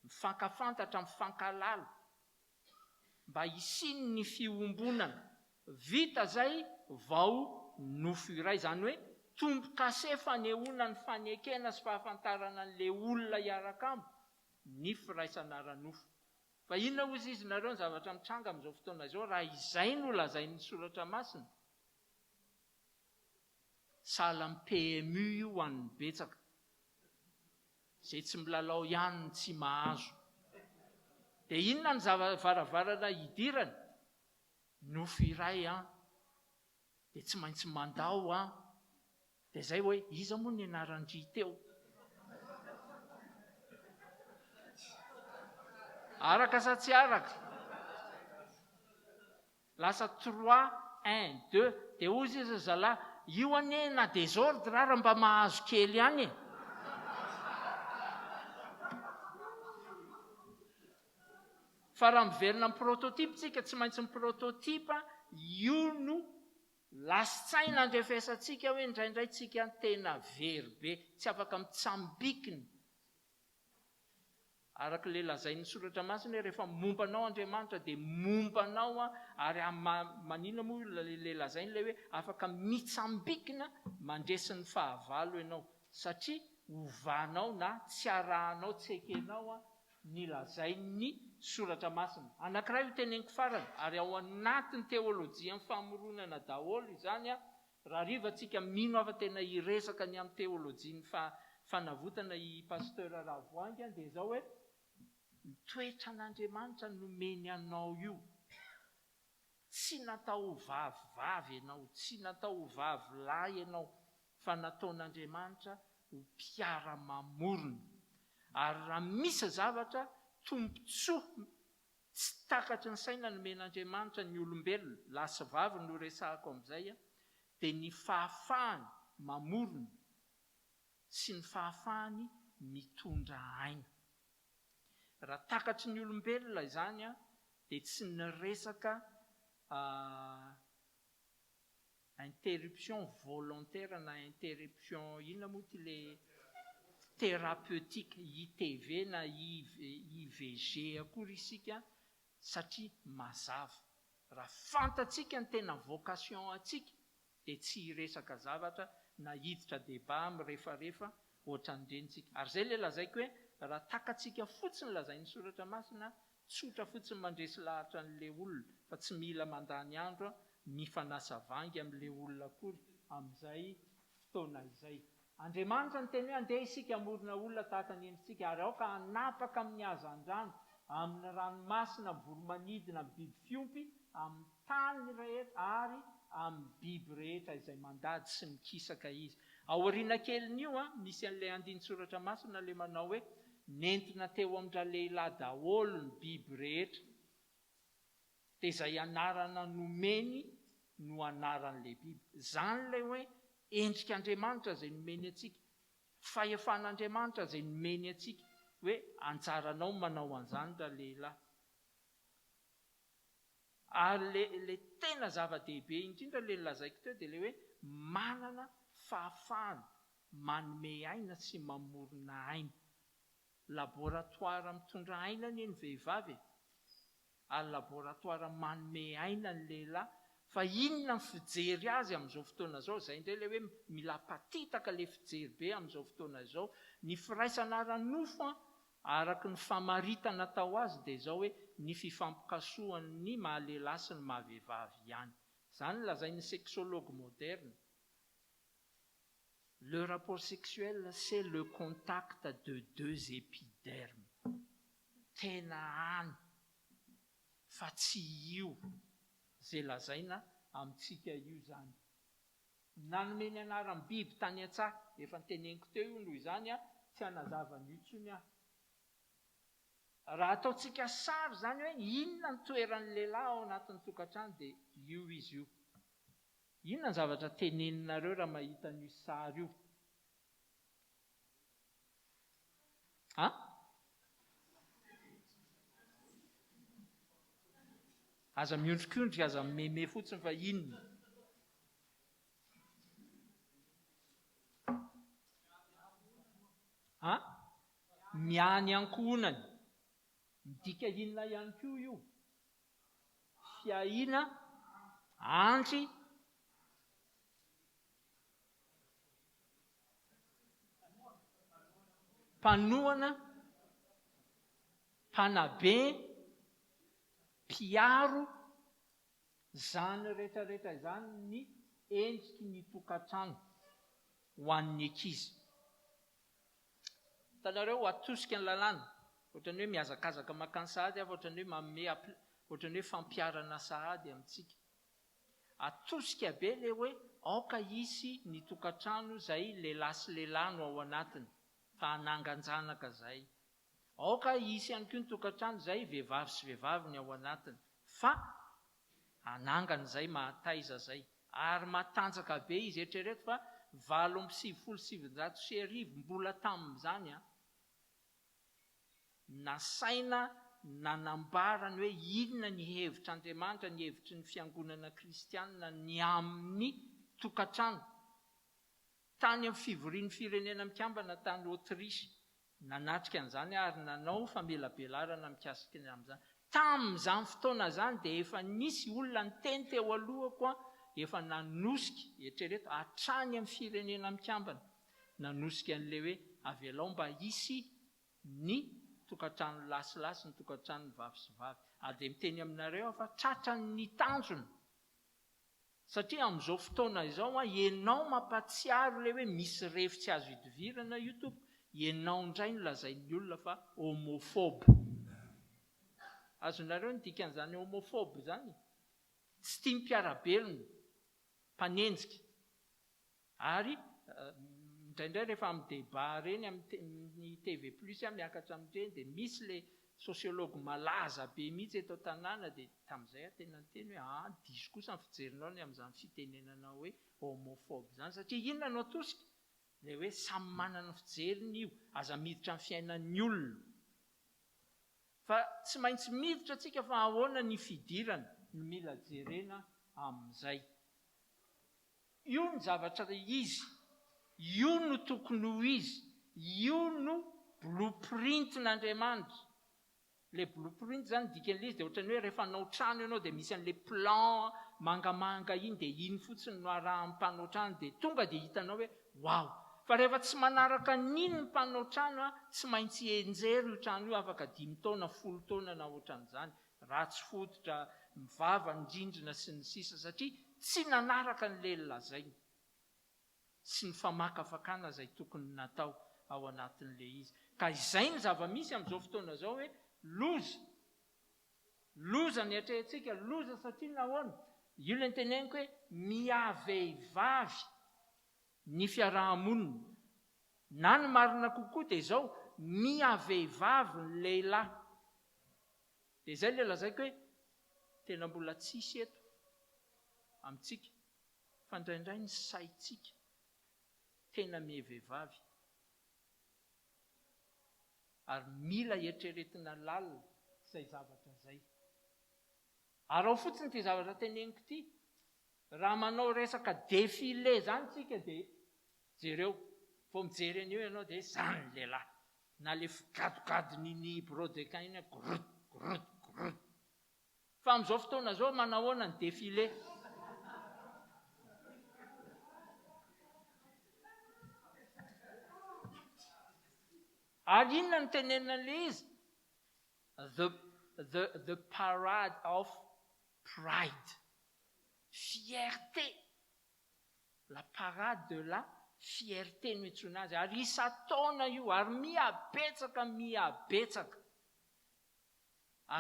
Speaker 1: mifankafantatra, mifankahalala mba hisian'ny fiombonana. Vita zay vao nofo iray, zany hoe tombo-kase fanehoana ny fanekena sy fahafantarana an'le olona hiaraka amiko ny firaisana ara-nofo. Fa inona hozy izy nareo ny zavatra mitranga amin'izao fotoana izao raha izay no lazain'ny soratra masina? Sahala amin'ny PMU io ho an'ny betsaka. Izay tsy milalao ihany no tsy mahazo. Dia inona ny zava varavarana hidirana? Nofo iray an! Dia tsy maintsy mandao an! Dia izay hoe, iza moa ny anaran-dry teo? Araka sa tsy araka? Lasa trois, un, deux, dia hozy izy ry zalahy, io anie na désordre ara mba mahazo kely ihany e! Fa raha miverina amin'ny prototype tsika, tsy maintsy ny prototype io no Lasa-tsaina andrefesantsika hoe indraindray tsika tena very be, tsy afaka mitsambikina. Araka ilay lazain'ny Soratra Masina hoe rehefa momba anao Andriamanitra dia momba anao ary maninona moa ilay lazainy ilay hoe afaka mitsambikina mandresy ny fahavalo ianao satria ovanao na tsy arahanao, tsy ekenao ny lazain'ny Soratra Masina. Anankiray ho teneniko farany, ary ao anatin'ny teolojian'ny famoronana daholo izany, rahariva tsika mino aho fa tena hiresaka ny amin'ny teolojian'ny fanavotana i Pasteur Ravoahangy, dia izao hoe, ny toetran'Andriamanitra nomeny anao io, Tsy natao ho vavy vavy ianao, tsy natao ho vavy lahy ianao, fa nataon'Andriamanitra ho mpiara-mamorona. Ary raha misy zavatra, tombontsoa tsy takatry ny saina nomen'Andriamanitra ny olombelona, lahy sy vavy no resahako amin'izay, dia ny fahafahany mamorona sy ny fahafahany mitondra aina. Raha takatry ny olombelona izany dia tsy niresaka interruption volontaire na interruption inona moa ity le thérapeutique, ITV na IVG akory isika satria mazava. Raha fantatsika ny tena vocation antsika dia tsy hiresaka zavatra na hiditra débat mirefarefa ohatran'ireny tsika. Ary izay ilay lazaiko hoe raha takatsika fotsiny lazain'ny soratra masina, tsotra fotsiny mandresy lahatra an'ilay olona fa tsy mila mandany andro mifanasa vangy amin'ilay olona akory amin'izay fotoana izay. Andriamanitra niteny hoe andeha isika hamorona olona tahaka ny endritsika ary aoka hanapaka amin'ny hazandrano, amin'ny ranomasina, amin'ny voro-manidina, amin'ny biby fiompy, amin'ny tany rehetra ary amin'ny biby rehetra izay mandady sy mikisaka izy. Aoriana kelin'io, misy an'ilay andinin-tsoratra masina ilay manao hoe nentina teo amin-dralehilahy daholo ny biby rehetra. Dia izay anarana nomeny no anaran'ilay biby. Izany ilay hoe endrik'Andriamanitra izay nomeny antsika, fahefan'Andriamanitra izay nomeny antsika, hoe anjaranao ny manao an'izany ralehilahy. Ary ilay ilay tena zava-dehibe indrindra ilay nolazaiko teo dia ilay hoe manana fahafahana manome aina sy mamorona aina. Laboratoire mitondra aina anie ny vehivavy e! Ary laboratoire manome aina ny lehilahy. Fa inona ny fijery azy amin'izao fotoana izao? Izay indray ilay hoe mila apatitaka ilay fijery be amin'izao fotoana izao. Ny firaisana ara-nofo an, araka ny famaritana atao azy dia izao hoe ny fifampikasohan'ny maha lehilahy sy ny maha vehivavy ihany. Izany no lazain'ny sexologue moderne. Le rapport sexuel c'est le contact de deux épidermes. Tena any fa tsy io ze lazaina amintsika io zany. Nanome ny anaram biby tany an-tsaha, efa noteneniko teo io noho izany an, Tsy hanazava an'io intsony aho. Raha ataontsika sary izany hoe inona ny toeran'ny lehilahy ao anatin'ny tokantrano dia io izy io. Inona ny zavatra teneninareo raha mahita an'io sary io? An? Aza miondrikondrika, aza mimeme fotsiny fa inona? An? Miahy ny ankohonany. Midika inona ihany koa io? Fiahiana, andry, mpanohana, mpanabe, mpiaro, izany rehetra rehetra izany ny endriky ny tokantrano ho an'ny ankizy. Hitanareo, atosika ny lalàna. Ohatran'ny hoe mihazakazaka mankany sahady aho fa ohatran'ny hoe manome ohatran'ny hoe fampiharana sahady amintsika. Atosika be ilay hoe aoka hisy ny tokantrano izay lehilahy sy lehilahy no ao anatiny fa hanangan-janaka izay. Aoka hisy ihany koa ny tokantrano izay vehivavy sy vehivavy ny ao anatiny fa hanangana izay mahataiza izay. Ary matanjaka be izy, eritrereto fa 1998 mbola tamin'izany an! Nasaina nanambara ny hoe inona ny hevitr'Andriamanitra, ny hevitry ny fiangonana kristianina ny amin'ny tokantrano. Tany amin'ny fivorian'ny Firenena Mikambana tany Autriche, nanatrika an'izany aho ary nanao famelabelarana mikasika ny amin'izany. Tamin'izany fotoana izany dia efa nisy olona niteny teo alohako efa nanosika, eritrereto, hatrany amin'ny Firenena Mikambana, nanosika an'ilay hoe avelao mba hisy ny tokantrano lahy sy lahy sy ny tokantrano vavy sy vavy. Ary dia miteny aminareo aho fa tratran'ny tanjona. Satria amin'izao fotoana izao an, ianao mampatsiaro ilay hoe misy refy tsy azo idivirana io tompoko, ianao indray no lazain'ny olona fa homophobe. Azonareo ny dikan'izany homophobe izany? Tsy tia ny mpiara-belona, mpanenjika. Ary indraindray rehefa amin'ny débat ireny amin'ny TV plus aho miakatra amin'ireny dia misy ilay sociologue malaza be mihitsy eto an-tanàna dia tamin'izay aho tena niteny hoe aa diso kosa ny fijerinao ny amin'izany fitenenana hoe homophobe izany satria inona no atosika? Ilay hoe samy manana ny fijeriny io, aza miditra amin'ny fiainan'ny olona. Fa tsy maintsy miditra tsika fa ahoana ny fidirana no mila jerena amin'izay. Io ny zavatra izy, io no tokony ho izy, io no blue print n'Andriamanitra. Ilay blue print izany ny dikan'ilay izy dia ohatran'ny hoe rehefa hanao trano ianao dia misy an'ilay plan mangamanga iny dia iny fotsiny no arahan'ny mpanao trano dia tonga dia hitanao hoe waouh. Fa rehefa tsy manaraka an'iny ny mpanao trano an, tsy maintsy hianjera io trano io afaka dimy taona, folo taona na ohatran'izany. Ratsy fototra, mivava ny rindrina sy ny sisa satria tsy nanaraka ny lely lazainy sy ny famakafakana izay tokony natao ao anatin'ilay izy. Ka izay ny zava-misy amin'izao fotoana izao hoe loza, loza ny atrehintsika, loza satria nahoana? Io ilay noteneniko hoe miha-vehivavy ny fiaraha-monina. Na ny marina kokoa dia izao, miha-vehivavy ny lehilahy. Dia izay ilay lazaiko hoe tena mbola tsisy eto amintsika fa indraindray ny saintsika tena miha-vehivavy ary mila eritreretina lalina izay zavatra izay. Araho fotsiny ity zavatra teneniko ity, raha manao resaka défilé izany tsika dia jereo, vao mijery an'io ianao dia izany ny lehilahy, na le figadogadon'iny brodequin iny hoe grut grut grut. Fa amin'izao fotoana izao manahoana ny défilé? Ary inona no tenenina an'ilay izy? The the the parade of pride. Fierté. La parade de la fierté no iantsoana azy. Ary isan-taona io, ary miha betsaka miha betsaka.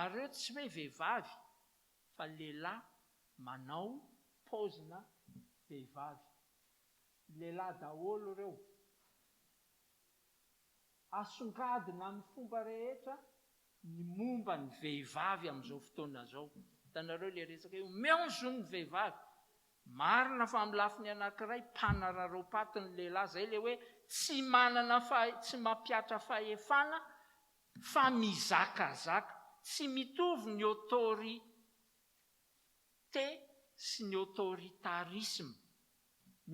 Speaker 1: Ary ireo tsy hoe vehivavy fa lehilahy manao paozina vehivavy. Lehilahy daholo ireo. Asongadina amin'ny fomba rehetra ny momba ny vehivavy amin'izao fotoana izao. Hitanareo ilay resaka hoe omeo ny zon'ny vehivavy. Marina fa amin'ny lafiny anankiray, mpanararaom-paty ny lehilahy. Izay ilay hoe tsy manana fahe, tsy mampihatra fahefana fa mizakazaka. Tsy mitovy ny autorité sy ny autoritarisme.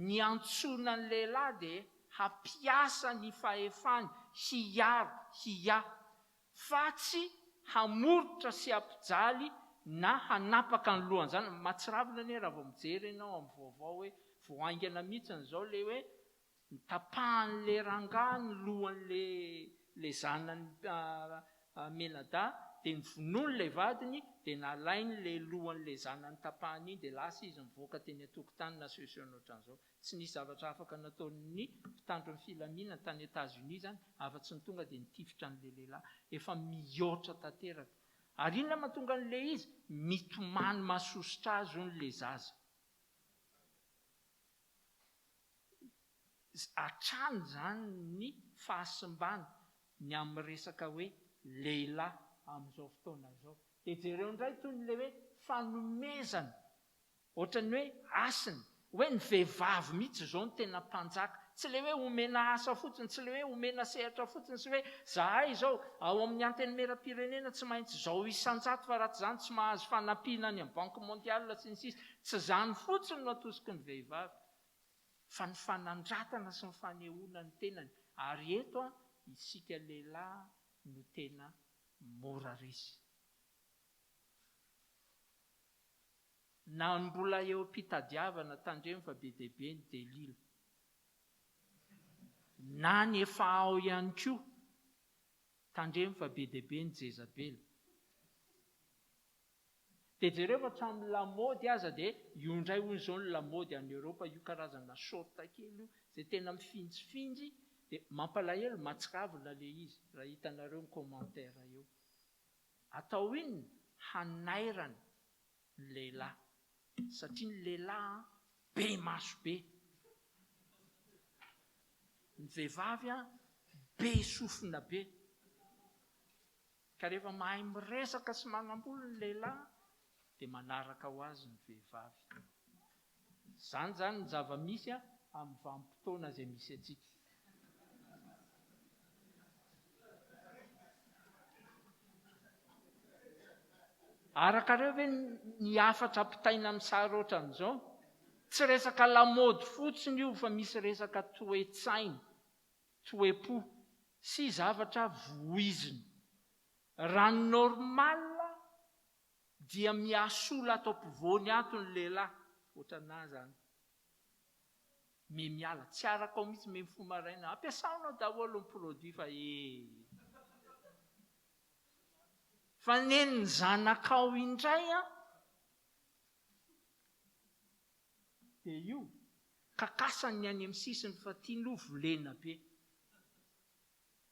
Speaker 1: Ny antsoina ny lehilahy dia hampiasa ny fahefany hiaro, hiahy, fa tsy hamoritra sy hampijaly na hanapaka ny lohan'izany. Mahatsiravina anie raha vao mijery ianao amin'ny vaovao hoe vao haingana mihitsy izao ilay hoe Notapahan'ilay rangahy ny lohan'ilay zanany mianadahy, dia novonoiny ilay vadiny, dia nalainy ilay lohan'ilay zanany tapahany iny, dia lasa izy nivoaka teny an-tokotany nasehoseho ohatran'izao. Tsy nisy zavatra afaka nataon'ny mpitandro ny filaminana tany Etats-Unis izany, afa-tsy ny tonga dia nitifitra an'ilay lehilahy. Efa mihoatra tanteraka. Ary inona mahatonga an'ilay izy? Mitomany mahasosotra azy hono ilay zaza. Hatrany izany ny fahasimbana ny amin'ny resaka hoe lehilahy amin'izao fotoana izao. Dia jereo indray toy ny ilay hoe fanomezana, ohatran'ny hoe hasina, hoe ny vehivavy mihitsy izao no tena mpanjaka. Tsy ilay hoe omena asa fotsiny, tsy ilay hoe omena sehatra fotsiny sy hoe zahay izao ao amin'ny antenimierampirenena tsy maintsy izao isan-jato fa raha tsy izany tsy mahazo fanampiana any amin'ny banque mondiale sy ny sisa. Tsy izany fotsiny no atosiky ny vehivavy fa ny fanandratana sy ny fanehoana ny tenany ary eto isika lehilahy no tena mora resy. Na ny mbola eo am-pitadiavana tandremo fa be dia be ny delila. Na ny efa ao ihany koa tandremo fa be dia be ny jezabela. Dia jereo fa hatramin'ny lamaody aza dia io indray hono izao ny lamaody any Europe io karazana short kely io izay tena mifinjifinjy dia mampalahelo mahatsiravina ilay izy raha hitanareo ny commentaire eo. Atao inona? Hanairana ny lehilahy satria ny lehilahy an be maso be. Ny vehivavy an be sofina be. Ka rehefa mahay miresaka sy manam-bolo ny lehilahy dia manaraka ho azy ny vehivavy. Izany izany ny zava-misy amin'ny vanim-potoana izay misy antsika. Arakareo ve ny hafatra ampitaina amin'ny sary ohatran'izao? Tsy resaka lamaody fotsiny io fa misy resaka toe-tsaina. toe-po sy zavatra voizina. Raha ny normal dia mihasola ato ampovoany ato ny lehilahy, ohatranà zany. Me miala, tsy arakao mihitsy me mifoha maraina, ampiasaonao daholo ny produit fa ee. Fa nen'ny zanakao indray an! Dia io, kakasany ny any amin'ny sisiny fa tiany ho volena be.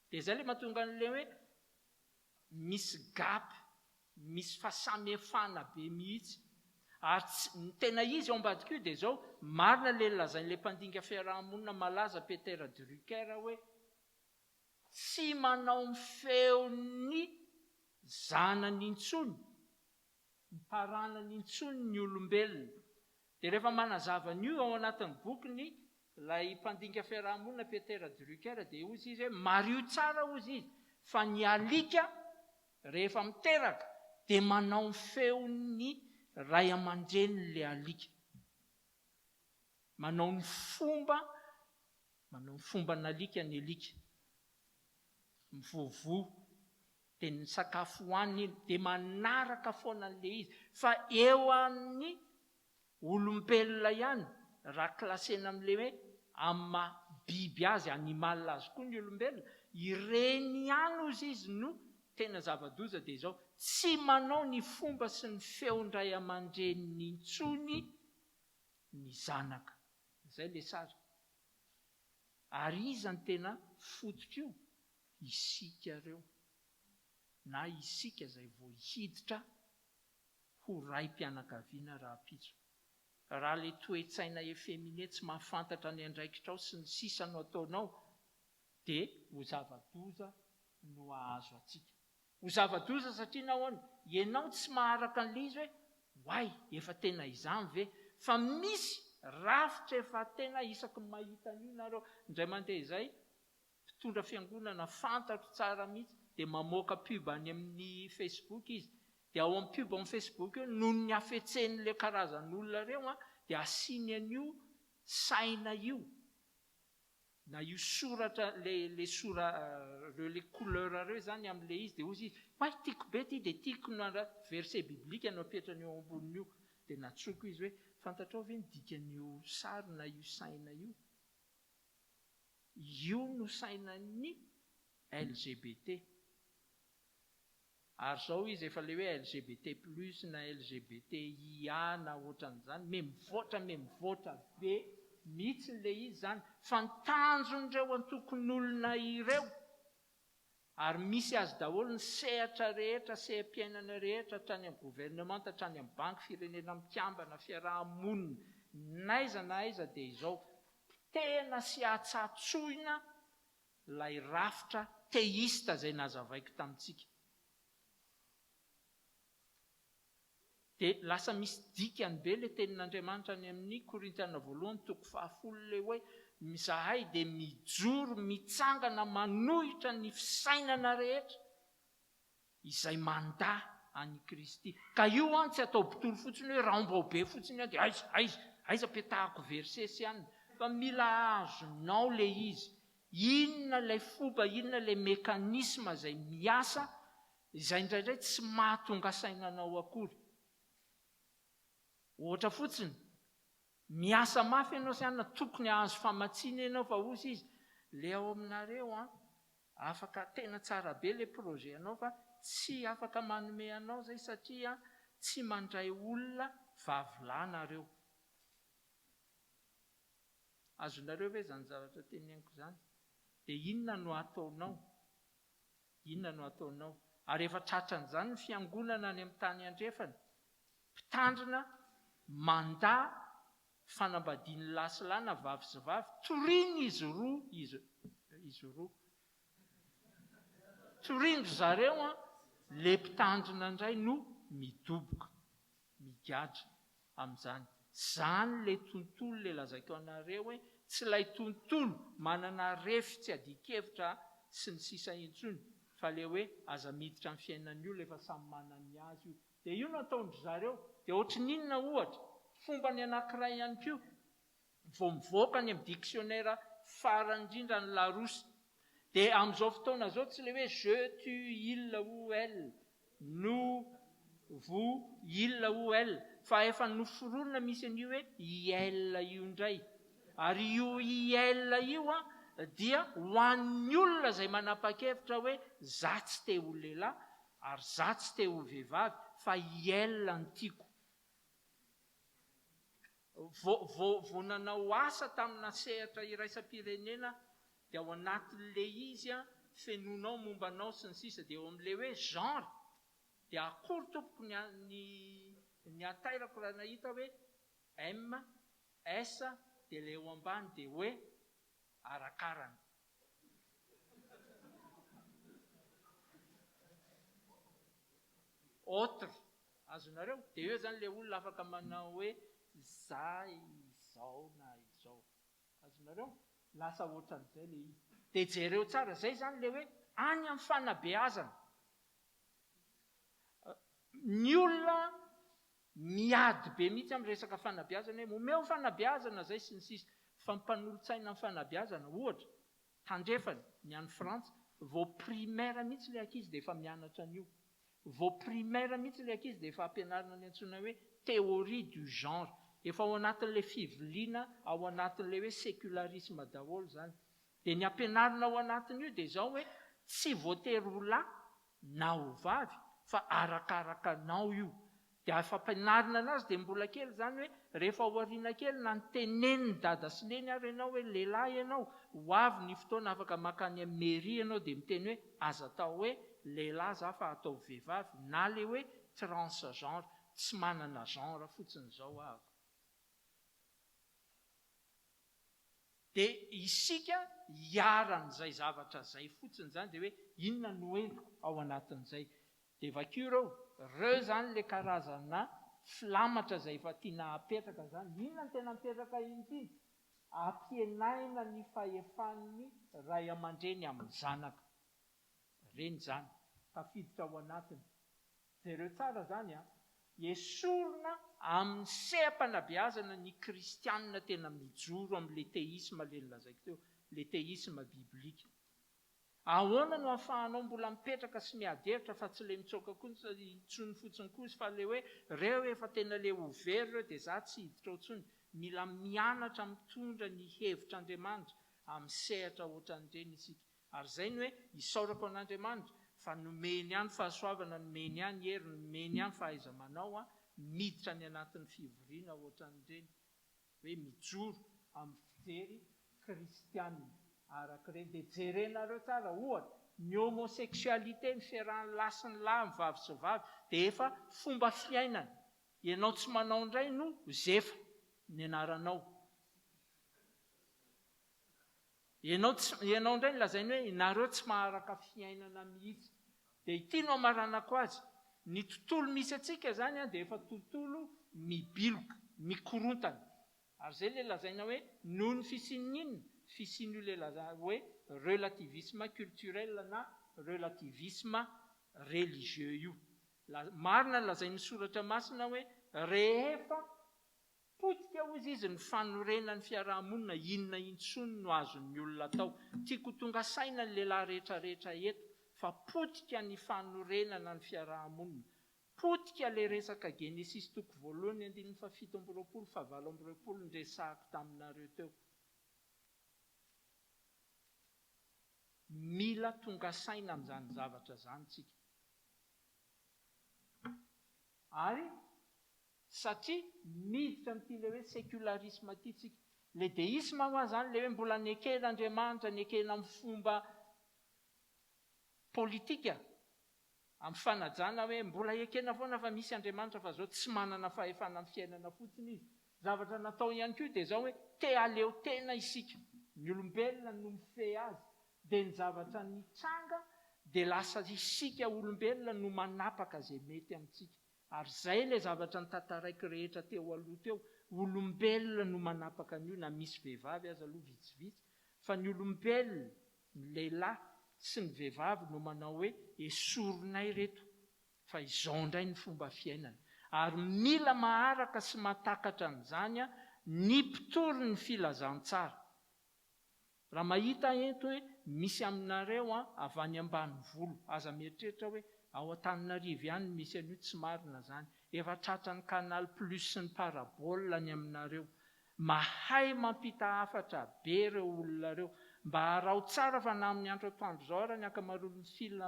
Speaker 1: Dia izay ilay mahatonga an'ilay hoe misy gap, misy fahasamihafana be mihitsy. Ary tsy, ny tena izy ao ambadika io dia izao, marina ilay nolazain'ilay mpandinga fiaraha-monina malaza Peter Drucker hoe, tsy manao ny feon'ny zanany intsony ny taranany intsony ny olombelona. Dia rehefa manazava an'io ao anatin'ny bokiny ilay mpandinga fiaraha-monina Peter Drucker dia hozy izy hoe mariho tsara hozy izy fa ny alika rehefa miteraka dia manao ny feon'ny ray aman-dreniny ilay alika. Manao ny fomba manao ny fomban'alika ny alika. Mivovoa. Dia ny sakafo hohaniny iny dia manaraka foana an'ilay izy. Fa eo amin'ny olombelona ihany, raha classer-na amin'ilay hoe amin'ny maha biby azy, animal azy koa ny olombelona, ireny ihany hozy izy no tena zava-doza dia izao, tsy manao ny fomba sy ny feon-dray aman-dreniny intsony ny zanaka. Izay ilay sary. Ary iza no tena fototr'io? Isika ireo, na isika izay vao hiditra ho raim-pianakaviana rahampitso. Raha ilay toe-tsaina efféminé tsy mahafantatra ny andraikitrao sy ny sisa no ataonao, Dia ho zava-doza no hahazo antsika. Ho zava-doza satria nahoana? Ianao tsy maharaka an'ilay izy hoe, Oay, efa tena izany ve? Fa misy rafitra efa tena isaky ny mahita an'io nareo. Indray mandeha izay, mpitondra fiangonana fantatro tsara mihitsy dia mamoaka pub any amin'ny Facebook izy. Dia ao amin'ny pub ao amin'ny Facebook eo, noho ny hafetsen'ilay karazan'olona ireo dia asiany an'io saina io. Na io soratra le le sora reo le couleur reo zany amle izy de ozy izy way tiako be ty de tiako no andra verset biblique no apetrany eo ambonin'io de natsoko izy hoe fantatrao ve ny dikan'io sary na io saina io? Io no sainan'ny LGBT. Ary zao izy efa le hoe LGBT plus na LGBTIA na otran'izany, me mivoatra me mivoatra be mitsy le izy zany, fa ny tanjon'ireo antokon'olona ireo, ary misy azy daholo ny sehatra rehetra, seha-piainana rehetra, hatrany amin'ny governemanta, hatrany amin'ny banky, firenena mikambana, fiaraha-monina, n'aiza na aiza dia izao, potehina sy atsatsoina ilay rafitra teista izay nazavaiko tamintsika. Dia lasa misy dikany be ilay tenin'Andriamanitra any amin'ny Korintiana voalohany toko fahafolo ilay hoe izahay dia mijoro mitsangana manohitra ny fisainana rehetra izay mandà an'i Kristy. Ka io an tsy atao botolo fotsiny hoe rahom-baobe fotsiny an dia aiza, aiza, aiza petahako verset sy anona. Fa mila azonao le izy. Inona ilay fomba, inona ilay mécanisme izay miasa izay indraindray tsy mahatonga saina anao akory. Ohatra fotsiny, miasa mafy ianao sy anona, tokony hahazo famatsiana ianao fa hozy izy, le ao aminareo an, Afaka, tena tsara be le projet anao fa tsy afaka manome anao zay satria tsy mandray olona vavy lahy nareo. Azonareo ve zany zavatra teneniko zany? De inona no ataonao? Inona no ataonao? Ary efa tratran'izany ny fiangonana any amin'ny tany andrefana. Mpitandrina mandà fanambadian'ny lahy sy lahy na vavy sy vavy, toriana izy roa, izy, izy roa. Torian-dry zareo an, le mpitandrina indray no midoboka, migadra amin'izany. Zany le tontolo le lazaiko anareo hoe tsy ilay tontolo manana refy tsy adin-kevitra sy ny sisa intsony fa le hoe aza miditra amin'ny fiainan'ny olona efa samy manana ny azy io. Dia io no ataon-dry zareo. Dia ohatry ny inona ohatra? Fombany anankiray ihany koa, vao mivoaka any amin'ny dictionnaire farany indrindra ny Larousse. Dia amin'izao fotoana izao tsy ilay hoe je, tu, il ou elle, nous, vous, il ou elle, fa efa noforonina misy an'io hoe iel io indray. Ary io iel io dia ho an'ny olona izay manapa-kevitra hoe za tsy te ho lehilahy, Ary za tsy te ho vehivavy fa i elle no tiako. Vao vao vao nanao asa tamina sehatra iraisam-pirenena aho dia ao anatin'le izy an, fenoinao momba anao sy ny sisa dia eo amin'le hoe genre dia akory tompoko ny ny ny hatairako raha nahita hoe M, S dia le eo ambany dia hoe arakarany. Autre, azonareo? Dia eo izany ilay olona afaka manao hoe za izao na izao. Azonareo? Lasa ohatran'izay ilay izy. Dia jereo tsara, izay izany ilay hoe any amin'ny fanabeazana. Ny olona Miady be mihitsy amin'ny resaka fanabeazana hoe omeo fanabeazana zay sy ny sisa Fa ny mpanolotsaina amin'ny fanabeazana, ohatra, tandrefana, ny any Frantsa, vao primaire mihitsy ilay ankizy dia efa mianatra an'io. Vao primaire mihitsy ilay ankizy dia efa ampianarina ny antsoina hoe théorie du genre. Efa ao anatin'ilay fiviliana, ao anatin'ilay hoe sécularisme daholo izany. Dia ny ampianarina ao anatin'io dia izao hoe tsy voatery ho lahy na ho vavy fa arakaraka anao io. Dia fampianarina anazy dia mbola kely izany hoe rehefa ao aoriana kely na notenenin'i dada sy neny ary ianao hoe lehilahy ianao, ho avy ny fotoana afaka mankany amin'ny mairie ianao dia miteny hoe aza atao hoe lehilahy za fa ataovy vehivavy na le hoe transgenre, tsy manana genre fotsiny izao ahako. Dia isika hiharan'izay zavatra izay fotsiny izany dia hoe inona no entiko ao anatin'izay. Dia vakio ireo, ireo izany ilay karazana filamatra izay efa tiana hapetraka izany. Inona no tena mipetraka indrindra? Ampihenaina ny fahefan'ny ray aman-dreny amin'ny zanaka. Reny izany, tafiditra ao anatiny. Jereo tsara izany an! Esorina amin'ny seha-panabeazana ny kristianina tena mijoro amin'ilay teisma ilay nolazaiko teo, ilay teisma biblika. Ahoana no ahafahanao mbola mipetraka sy miady hevitra fa tsy ilay mitsoaka kosa intsony fotsiny kosa fa ilay hoe reo efa tena ilay ho very reo dia za tsy hiditra ao intsony. Mila mianatra mitondra ny hevitr'Andriamanitra amin'ny sehatra ohatran'ireny isika. Ary izay ny hoe isaorako an'Andriamanitra fa nomeny ahy ny fahasoavana, nomeny ahy ny hery, nomeny ahy ny fahaiza-manao aho miditra any anatin'ny fivoriana ohatran'ireny, hoe mijoro amin'ny fijery kristiana araka ireny. Dia jerenareo tsara, ohatra, ny homosexualité, ny fiarahan'ny lahy sy ny lahy, ny vavy sy vavy, dia efa fomba fiainana. Ianao tsy manao indray no zefa ny anaranao. Ianao tsy, ianao indray no lazainy hoe nareo tsy maharaka fiainana mihitsy. Dia ity no amaranako azy, ny tontolo misy antsika izany an dia efa tontolo mibiloka, mikorontana. Ary izay ilay lazaina hoe noho ny fisian'ny inona? Fisian'io ilay lazaina hoe relativisme culturel na relativisme religieux io. Marina ny lazain'ny soratra masina hoe rehefa Potika hozy izy ny fanorenan'ny fiaraha-monina inona intsony no azon'ny olona atao. Tiako ho tonga saina ny lehilahy rehetra rehetra eto fa potika ny fanorenana ny fiaraha-monina. Potika le resaka Genesisy toko voalohany andininy faha 27 faha 28 niresahako taminareo teo. Mila tonga saina amin'izany zavatra zany tsika. Ary Satria miditra amin'ity ilay hoe sécularisme ity tsika. Ilay déisme hoa izany ilay hoe mbola nekena Andriamanitra, nekena amin'ny fomba politika, amin'ny fanajana hoe mbola ekena foana fa misy Andriamanitra fa izao tsy manana fahefana amin'ny fiainana fotsiny izy. Zavatra natao ihany koa dia izao hoe te haleo tena isika. Ny olombelona no mifehy azy. Dia ny zavatra nitranga dia lasa isika olombelona no manapaka izay mety amintsika. Ary izay ilay zavatra notantaraiko rehetra teo aloha teo, olombelona no manapaka an'io na misy vehivavy aza aloha vitsivitsy, fa ny olombelona, ny lehilahy sy ny vehivavy no manao hoe esorinay reto fa izao indray ny fomba fiainana. Ary mila maharaka sy mahatakatra an'izany ny mpitory ny filazantsara. Raha mahita ento hoe misy aminareo an avy any ambanivolo, aza mieritreritra hoe ao Antananarivo ihany no misy an'io, tsy marina zany. Efa tratran'ny canal plus sy ny parabole any aminareo. Mahay mampita hafatra be ireo olona ireo. Mba araho tsara fa na amin'ny andro atoandro izao ara ny ankamaroan'ny film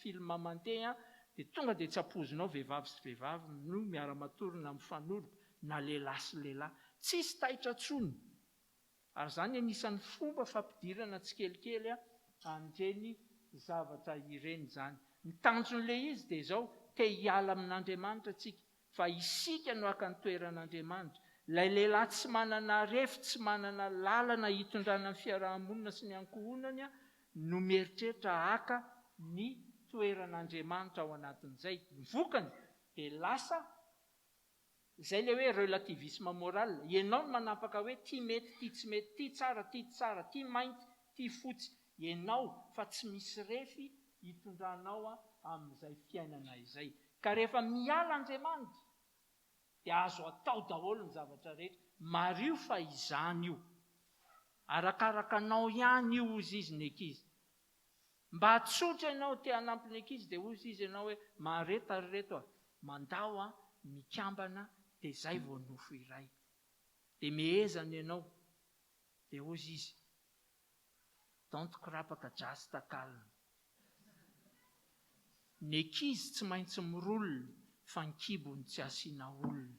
Speaker 1: film mandeha dia tonga dia tsy ampoizinao vehivavy sy vehivavy no miara-matory na mifanoroka na lehilahy sy lehilahy. Tsisy taitra tsony. Ary izany anisan'ny fomba fampidirana tsikelikely an'ireny zavatra ireny izany. Ny tanjon'ilay izy dia izao, te hiala amin'Andriamanitra tsika, fa isika no haka ny toeran'Andriamanitra. Ilay lehilahy tsy manana refy, tsy manana lalana hitondrana ny fiaraha-monina sy ny ankohonany no mieritreritra haka ny toeran'Andriamanitra ao anatin'izay. Ny vokany dia lasa Izay ilay hoe relativisme moral. Ianao no manapaka hoe ty mety, ty tsy mety, ty tsara, ty tsy tsara, ty mainty, ty fotsy. Ianao fa tsy misy refy hitondranao amin'izay fiainana izay. Ka rehefa miala Andriamanitra dia azo atao daholo ny zavatra rehetra. Mariho fa izany io. Arakaraka anao ihany io hozy izy ny ankizy. Mba tsotra ianao te hanampy ny ankizy dia hozy izy ianao hoe mahareta ry reto a, mandao a, mikambana dia zay vao nofo iray. Dia mehezana ianao dia hozy izy don't korapaka just calm. Ny ankizy tsy maintsy mirolona fa ny kibony tsy asiana olona.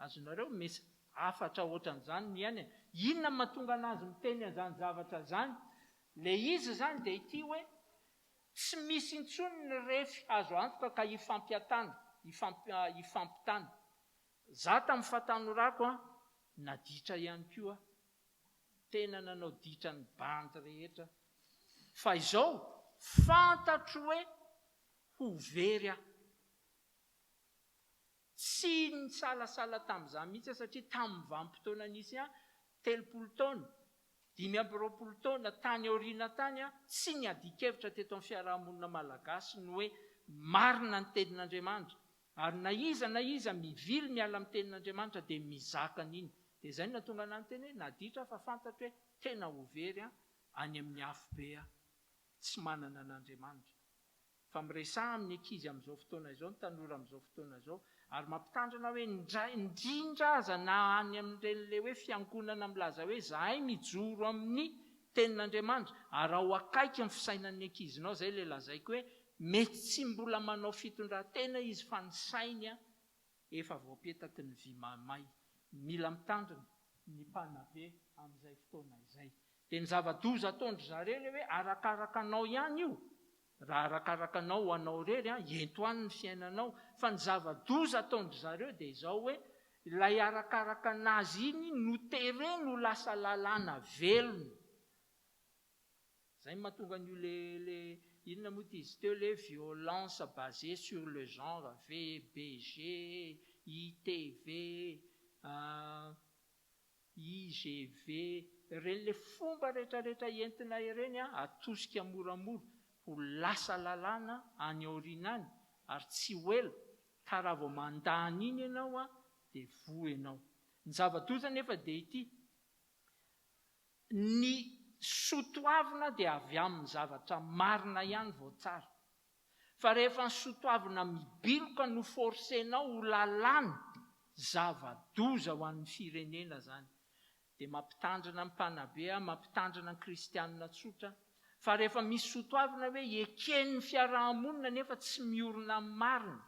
Speaker 1: Azonareo? Misy hafatra ohatran'izany ny ihany e. Inona no mahatonga an'azy miteny an'izany zavatra izany? Ilay izy izany dia ity hoe, tsy misy intsony ny refy azo antoka ka hifampiatana, hifampitana. Za tamin'ny fahatanorako an, Naditra ihany koa aho. Tena nanao ditra ny bandy rehetra aho. Fa izao, fantatro hoe ho very aho. Tsy nisalasala tamin'izany mihitsy aho satria tamin'ny vanim-potoana nisy ahy, 30 taona, 25 taona tany aoriana tany aho, tsy niadian-kevitra teto amin'ny fiaraha-monina malagasy ny hoe marina ny tenin'Andriamanitra. Ary na iza na iza mivily miala amin'ny tenin'Andriamanitra dia mizaka an'iny. Dia izay no nahatonga anah niteny hoe naditra aho fa fantatro hoe tena ho very aho any amin'ny afobe aho. Tsy manana an'Andriamanitra. Fa miresaha amin'ny ankizy amin'izao fotoana izao, ny tanora amin'izao fotoana izao. Ary mampitandrina aho hoe indray, indrindra aza na any amin'ireny ilay hoe fiangonana milaza hoe izahay mijoro amin'ny tenin'Andriamanitra, araho akaiky ny fisainan'ny ankizinao, izay ilay lazaiko hoe Mety tsy mbola manao fitondran-tena izy fa ny sainy efa voapetaky ny vy mahamay. Mila mitandrina ny mpanabe amin'izay fotoana izay. Dia ny zava-doza ataon-dry zareo ilay hoe arakaraka anao ihany io. Raha arakaraka anao ho anao irery an, ento any ny fiainanao. Fa ny zava-doza ataon-dry zareo dia izao hoe ilay arakaraka an'azy iny no tereny ho lasa lalàna velona. Zay no mahatonga an'io le le inona moa ty izy teo le violence basée sur le genre, VBG, ITV, IGV, ireny le fomba retraretra entina ireny an, atosika moramora ho lasa lalàna any aoriana any ary tsy ho ela ka raha vao mandà an'iny ianao an dia voa ianao. Ny zava-doza anefa dia ity, Ny soa toavina dia avy amin'ny zavatra marina ihany vao tsara. Fa rehefa ny soa toavina mibiloka no forcer-nao ho lalàna, zava-doza ho an'ny firenena izany. Dia mampitandrina ny mpanabe aho, mampitandrina ny kristianina tsotra, fa rehefa misy soa toavina hoe eken'ny fiaraha-monina nefa tsy miorina amin'ny marina,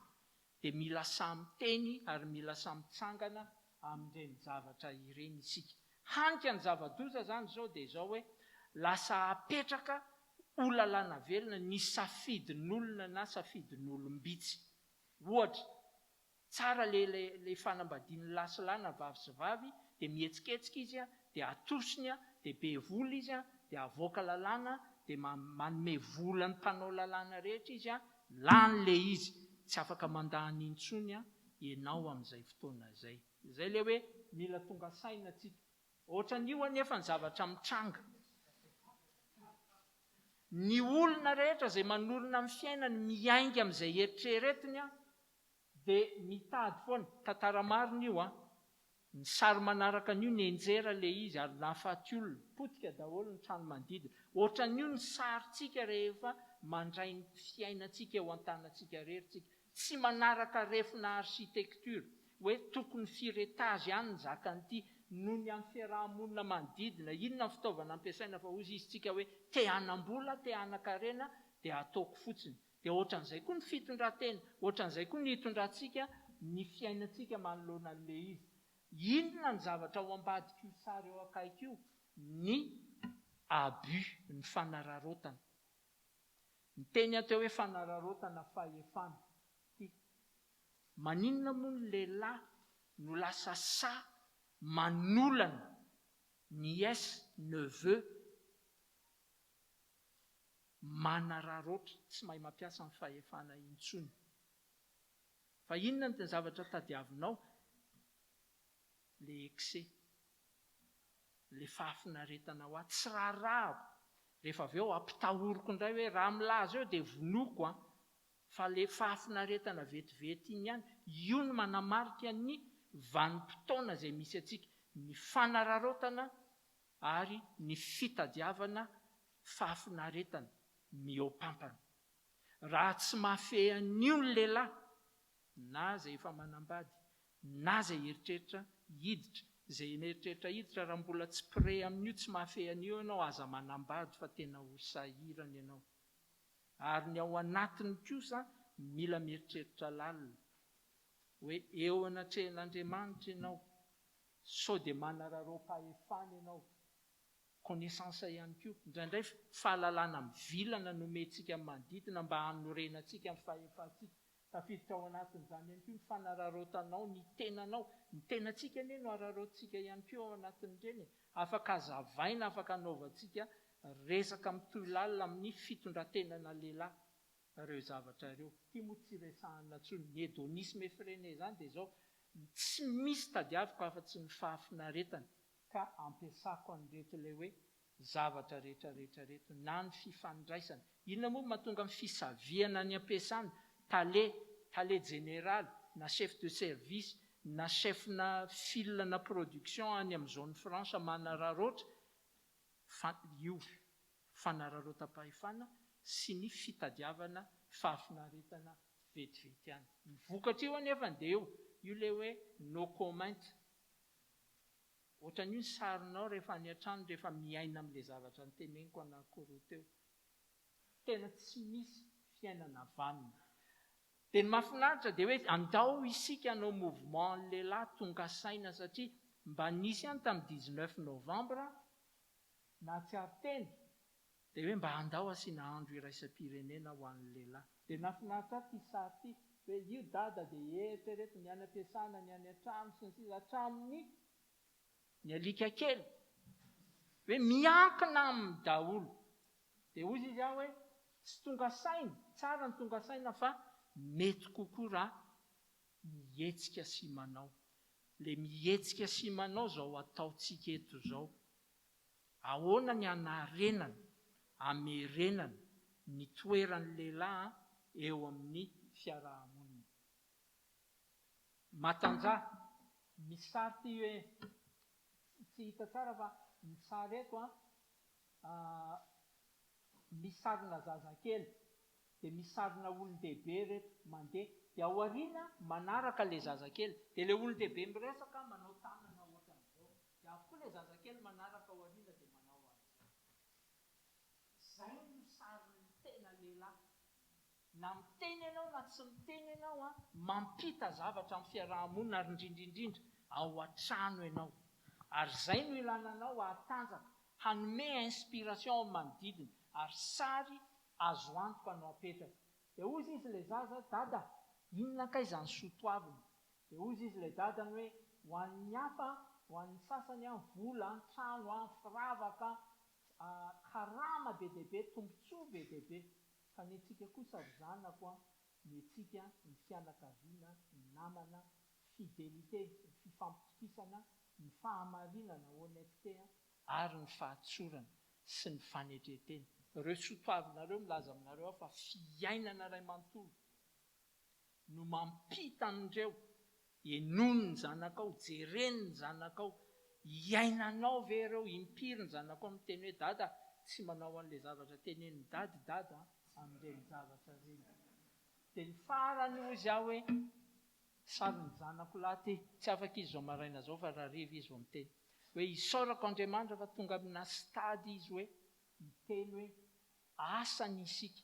Speaker 1: dia mila sahy miteny ary mila sahy mitsangana amin'ireny zavatra ireny isika. Hany ka ny zava-doza izany izao dia izao hoe lasa apetraka ho lalàna velona ny safidin'olona na safidin'olom-bitsy. Ohatra, tsara le le le fanambadian'ny lahy sy lahy na vavy sy vavy dia mihetsiketsika izy dia atosiny dia be vola izy dia avoaka lalàna dia manome vola ny mpanao lalàna rehetra izy Lany le izy, tsy afaka mandany intsony enao amin'izay fotoana izay. Izay le hoe mila tonga saina tsika. Ohatran'io anefa ny zavatra mitranga. Ny olona rehetra izay manorina ny fiainany miainga amin'izay eritreretiny dia mitady foana. Tantara marina io an! Ny sary manaraka an'io nianjera le izy ary nahafaty olona, potika daholo ny trano manodidina. Ohatran'io ny sarintsika rehefa mandray ny fiainantsika eo an-tanantsika irery tsika. Tsy manaraka refina architecture, hoe tokony firy étage any ny zakan'ity, noho ny amin'ny fiaraha-monina manodidina, inona ny fitaovana ampiasaina fa hozy izy tsika hoe te hanam-bola, te hanan-karena dia ataoko fotsiny. Dia ohatran'izay koa ny fitondran-tena, ohatran'izay koa ny hitondrantsika ny fiainantsika manoloana an'ilay izy. Inona ny zavatra ao ambadik'io sary eo akaiky io? Ny abus, ny fanararaotana. Niteny aho teo hoe fanararaotana fahefana. Ity. Maninona moa ny lehilahy no lasa sahy manolana nièce, neveu, manararaotra, tsy mahay mampiasa ny fahefana intsony. Fa inona ny zavatra tadiavinao? Le excès, le fahafinaretana ho ahy, tsy raharahako. Rehefa avy eo ampitahoriko indray hoe raha milaza eo dia vonoiko an! Fa le fahafinaretana vetivety iny ihany, io no manamarika ny vanim-potoana izay misy antsika, ny fanararaotana ary ny fitadiavana fahafinaretana mihoapampana. Raha tsy mahafehy an'io ny lehilahy, na izay efa manambady, na izay eritreritra hiditra, izay mieritreritra hiditra raha mbola tsy prêt amin'io, tsy mahafehy an'io ianao, aza manambady fa tena ho sahirana ianao. Ary ny ao anatiny kosa mila mieritreritra lalina hoe eo anatrehan'Andriamanitra ianao, Sao dia manararaom-pahefana ianao? Connaissance ihany koa. Indraindray fahalalana mivilana no omentsika ny manodidina mba hanorenantsika ny fahefantsika. Tafiditra ao anatin'izany ihany koa ny fanararaotanao ny tenanao. Ny tenantsika anie no araraotintsika ihany koa ao anatin'ireny e. Afaka hazavaina, afaka anaovantsika resaka mitohy lalina amin'ny fitondran-tenana lehilahy ireo zavatra ireo. Ity moa tsy resahana intsony. Ny hédonisme effréné izany dia izao, tsy misy tadiaviko afa-tsy ny fahafinaretana ka ampiasako an'ireto ilay hoe zavatra rehetra rehetra reto na ny fifandraisana. Inona moa no mahatonga ny fisavihana any am-piasana, tale, tale jeneraly, na chef de service, na chef-na file na production any amin'ny zone franche manararaotra fa io fanararaotam-pahefana sy ny fitadiavana fahafinaretana vetivety ihany. Ny vokatr'io anefany dia io, io ilay hoe no comment. Ohatran'io ny sarinao rehefa any an-trano rehefa miaina amin'ilay zavatra noteneniko anankiroa teo. Tena tsy misy fiainana vanona. Dia ny mahafinaritra dia hoe andao isika hanao mouvement ny lehilahy tonga saina satria mba nisy ihany tamin'ny dix-neuf novembre nahatsiaro tena dia hoe mba andao asiana andro iraisam-pirenena ho an'ny lehilahy. Dia nahafinaritra ahy ity sary ity hoe io dada dia eritrereto ny any am-piasana, ny any an-trano sy ny sisa hatramin'ny ny alika kely hoe miankina aminy daholo. Dia hozy izy aho hoe tsy tonga saina, tsara ny tonga saina fa mety kokoa raha mihetsika sy manao. Ilay mihetsika sy manao izao ataontsika eto izao. Ahoana ny hanarenana, hamerenana ny toeran'ny lehilahy eo amin'ny fiaraha-monina? Matanjaha, misy sary ity hoe, tsy hita tsara fa ny sary eto an, misy sarina zazakely, dia misy sarina olon-dehibe ireto mandeha, dia ao aoriana manaraka ilay zazakely, dia ilay olon-dehibe miresaka manao tanana ohatran'izao. Dia avy koa ilay zazakely manaraka ao aoriana dia manao an'izao. Izay no sarin'ny tena lehilahy. Na miteny ianao na tsy miteny ianao an, mampita zavatra amin'ny fiaraha-monina ary indrindra indrindra ao an-trano ianao. Ary izay no ilana anao hahatanjaka, hanome inspiration ao amin'ny manodidina ary sary azo antoka no apetraka. Dia hozy izy ilay zaza, Dada, inona kay izany soa toavina? Dia hozy izy ilay dadany hoe, ho an'ny hafa, ho an'ny sasany an, vola an, trano an, firavaka an, karama be dia be, tombontsoa be dia be. Fa ny antsika kosa ry zanako an, ny antsika, ny fianakaviana, ny namana, fidelité, ny fifampitokisana, ny fahamarinana, honnêteté an, ary ny fahatsorana sy ny fanetren-tena. Ireo soatoavinareo milaza aminareo aho fa fiainana iray manontolo no mampita an'ireo, henoiny ny zanakao, jereny ny zanakao, iainanao ve ireo, impiry ny zanakao miteny hoe dada tsy manao an'ilay zavatra tenenin'i dada i dada amin'ireny zavatra ireny. Dia ny farany hozy aho hoe sarin'ny zanako lahy ity, tsy afaka izy izao maraina izao fa rahariva izy vao miteny, hoe isaorako Andriamanitra fa tonga amina stade izy hoe miteny hoe asany isika,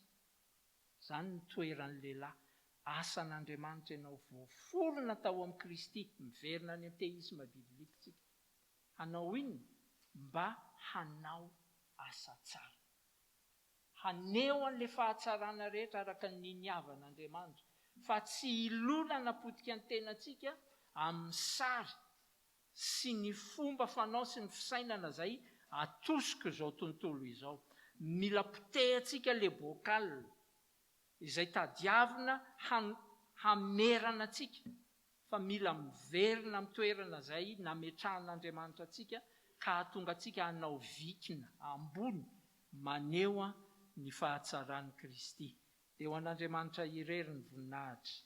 Speaker 1: Izany ny toeran'ny lehilahy. Asan'Andriamanitra ianao, voaforona tao amin'i Kristy. Miverina any amin'ny théisme biblique tsika. Hanao inona? Mba hanao asa tsara. Haneho an'ilay fahatsarana rehetra araka ny niniavan'Andriamanitra. Fa tsy hilona hanapotika ny tenantsika amin'ny sary sy ny fomba fanao sy ny fisainana izay atosik'izao tontolo izao. Mila potehantsika le bocal izay tadiavina hamerana antsika fa mila miverina amin'ny toerana izay nametrahan'Andriamanitra antsika ka hahatonga antsika hanao vikina ambony maneho ny fahatsaran'i Kristy. Dia ho an'Andriamanitra irery ny voninahitra.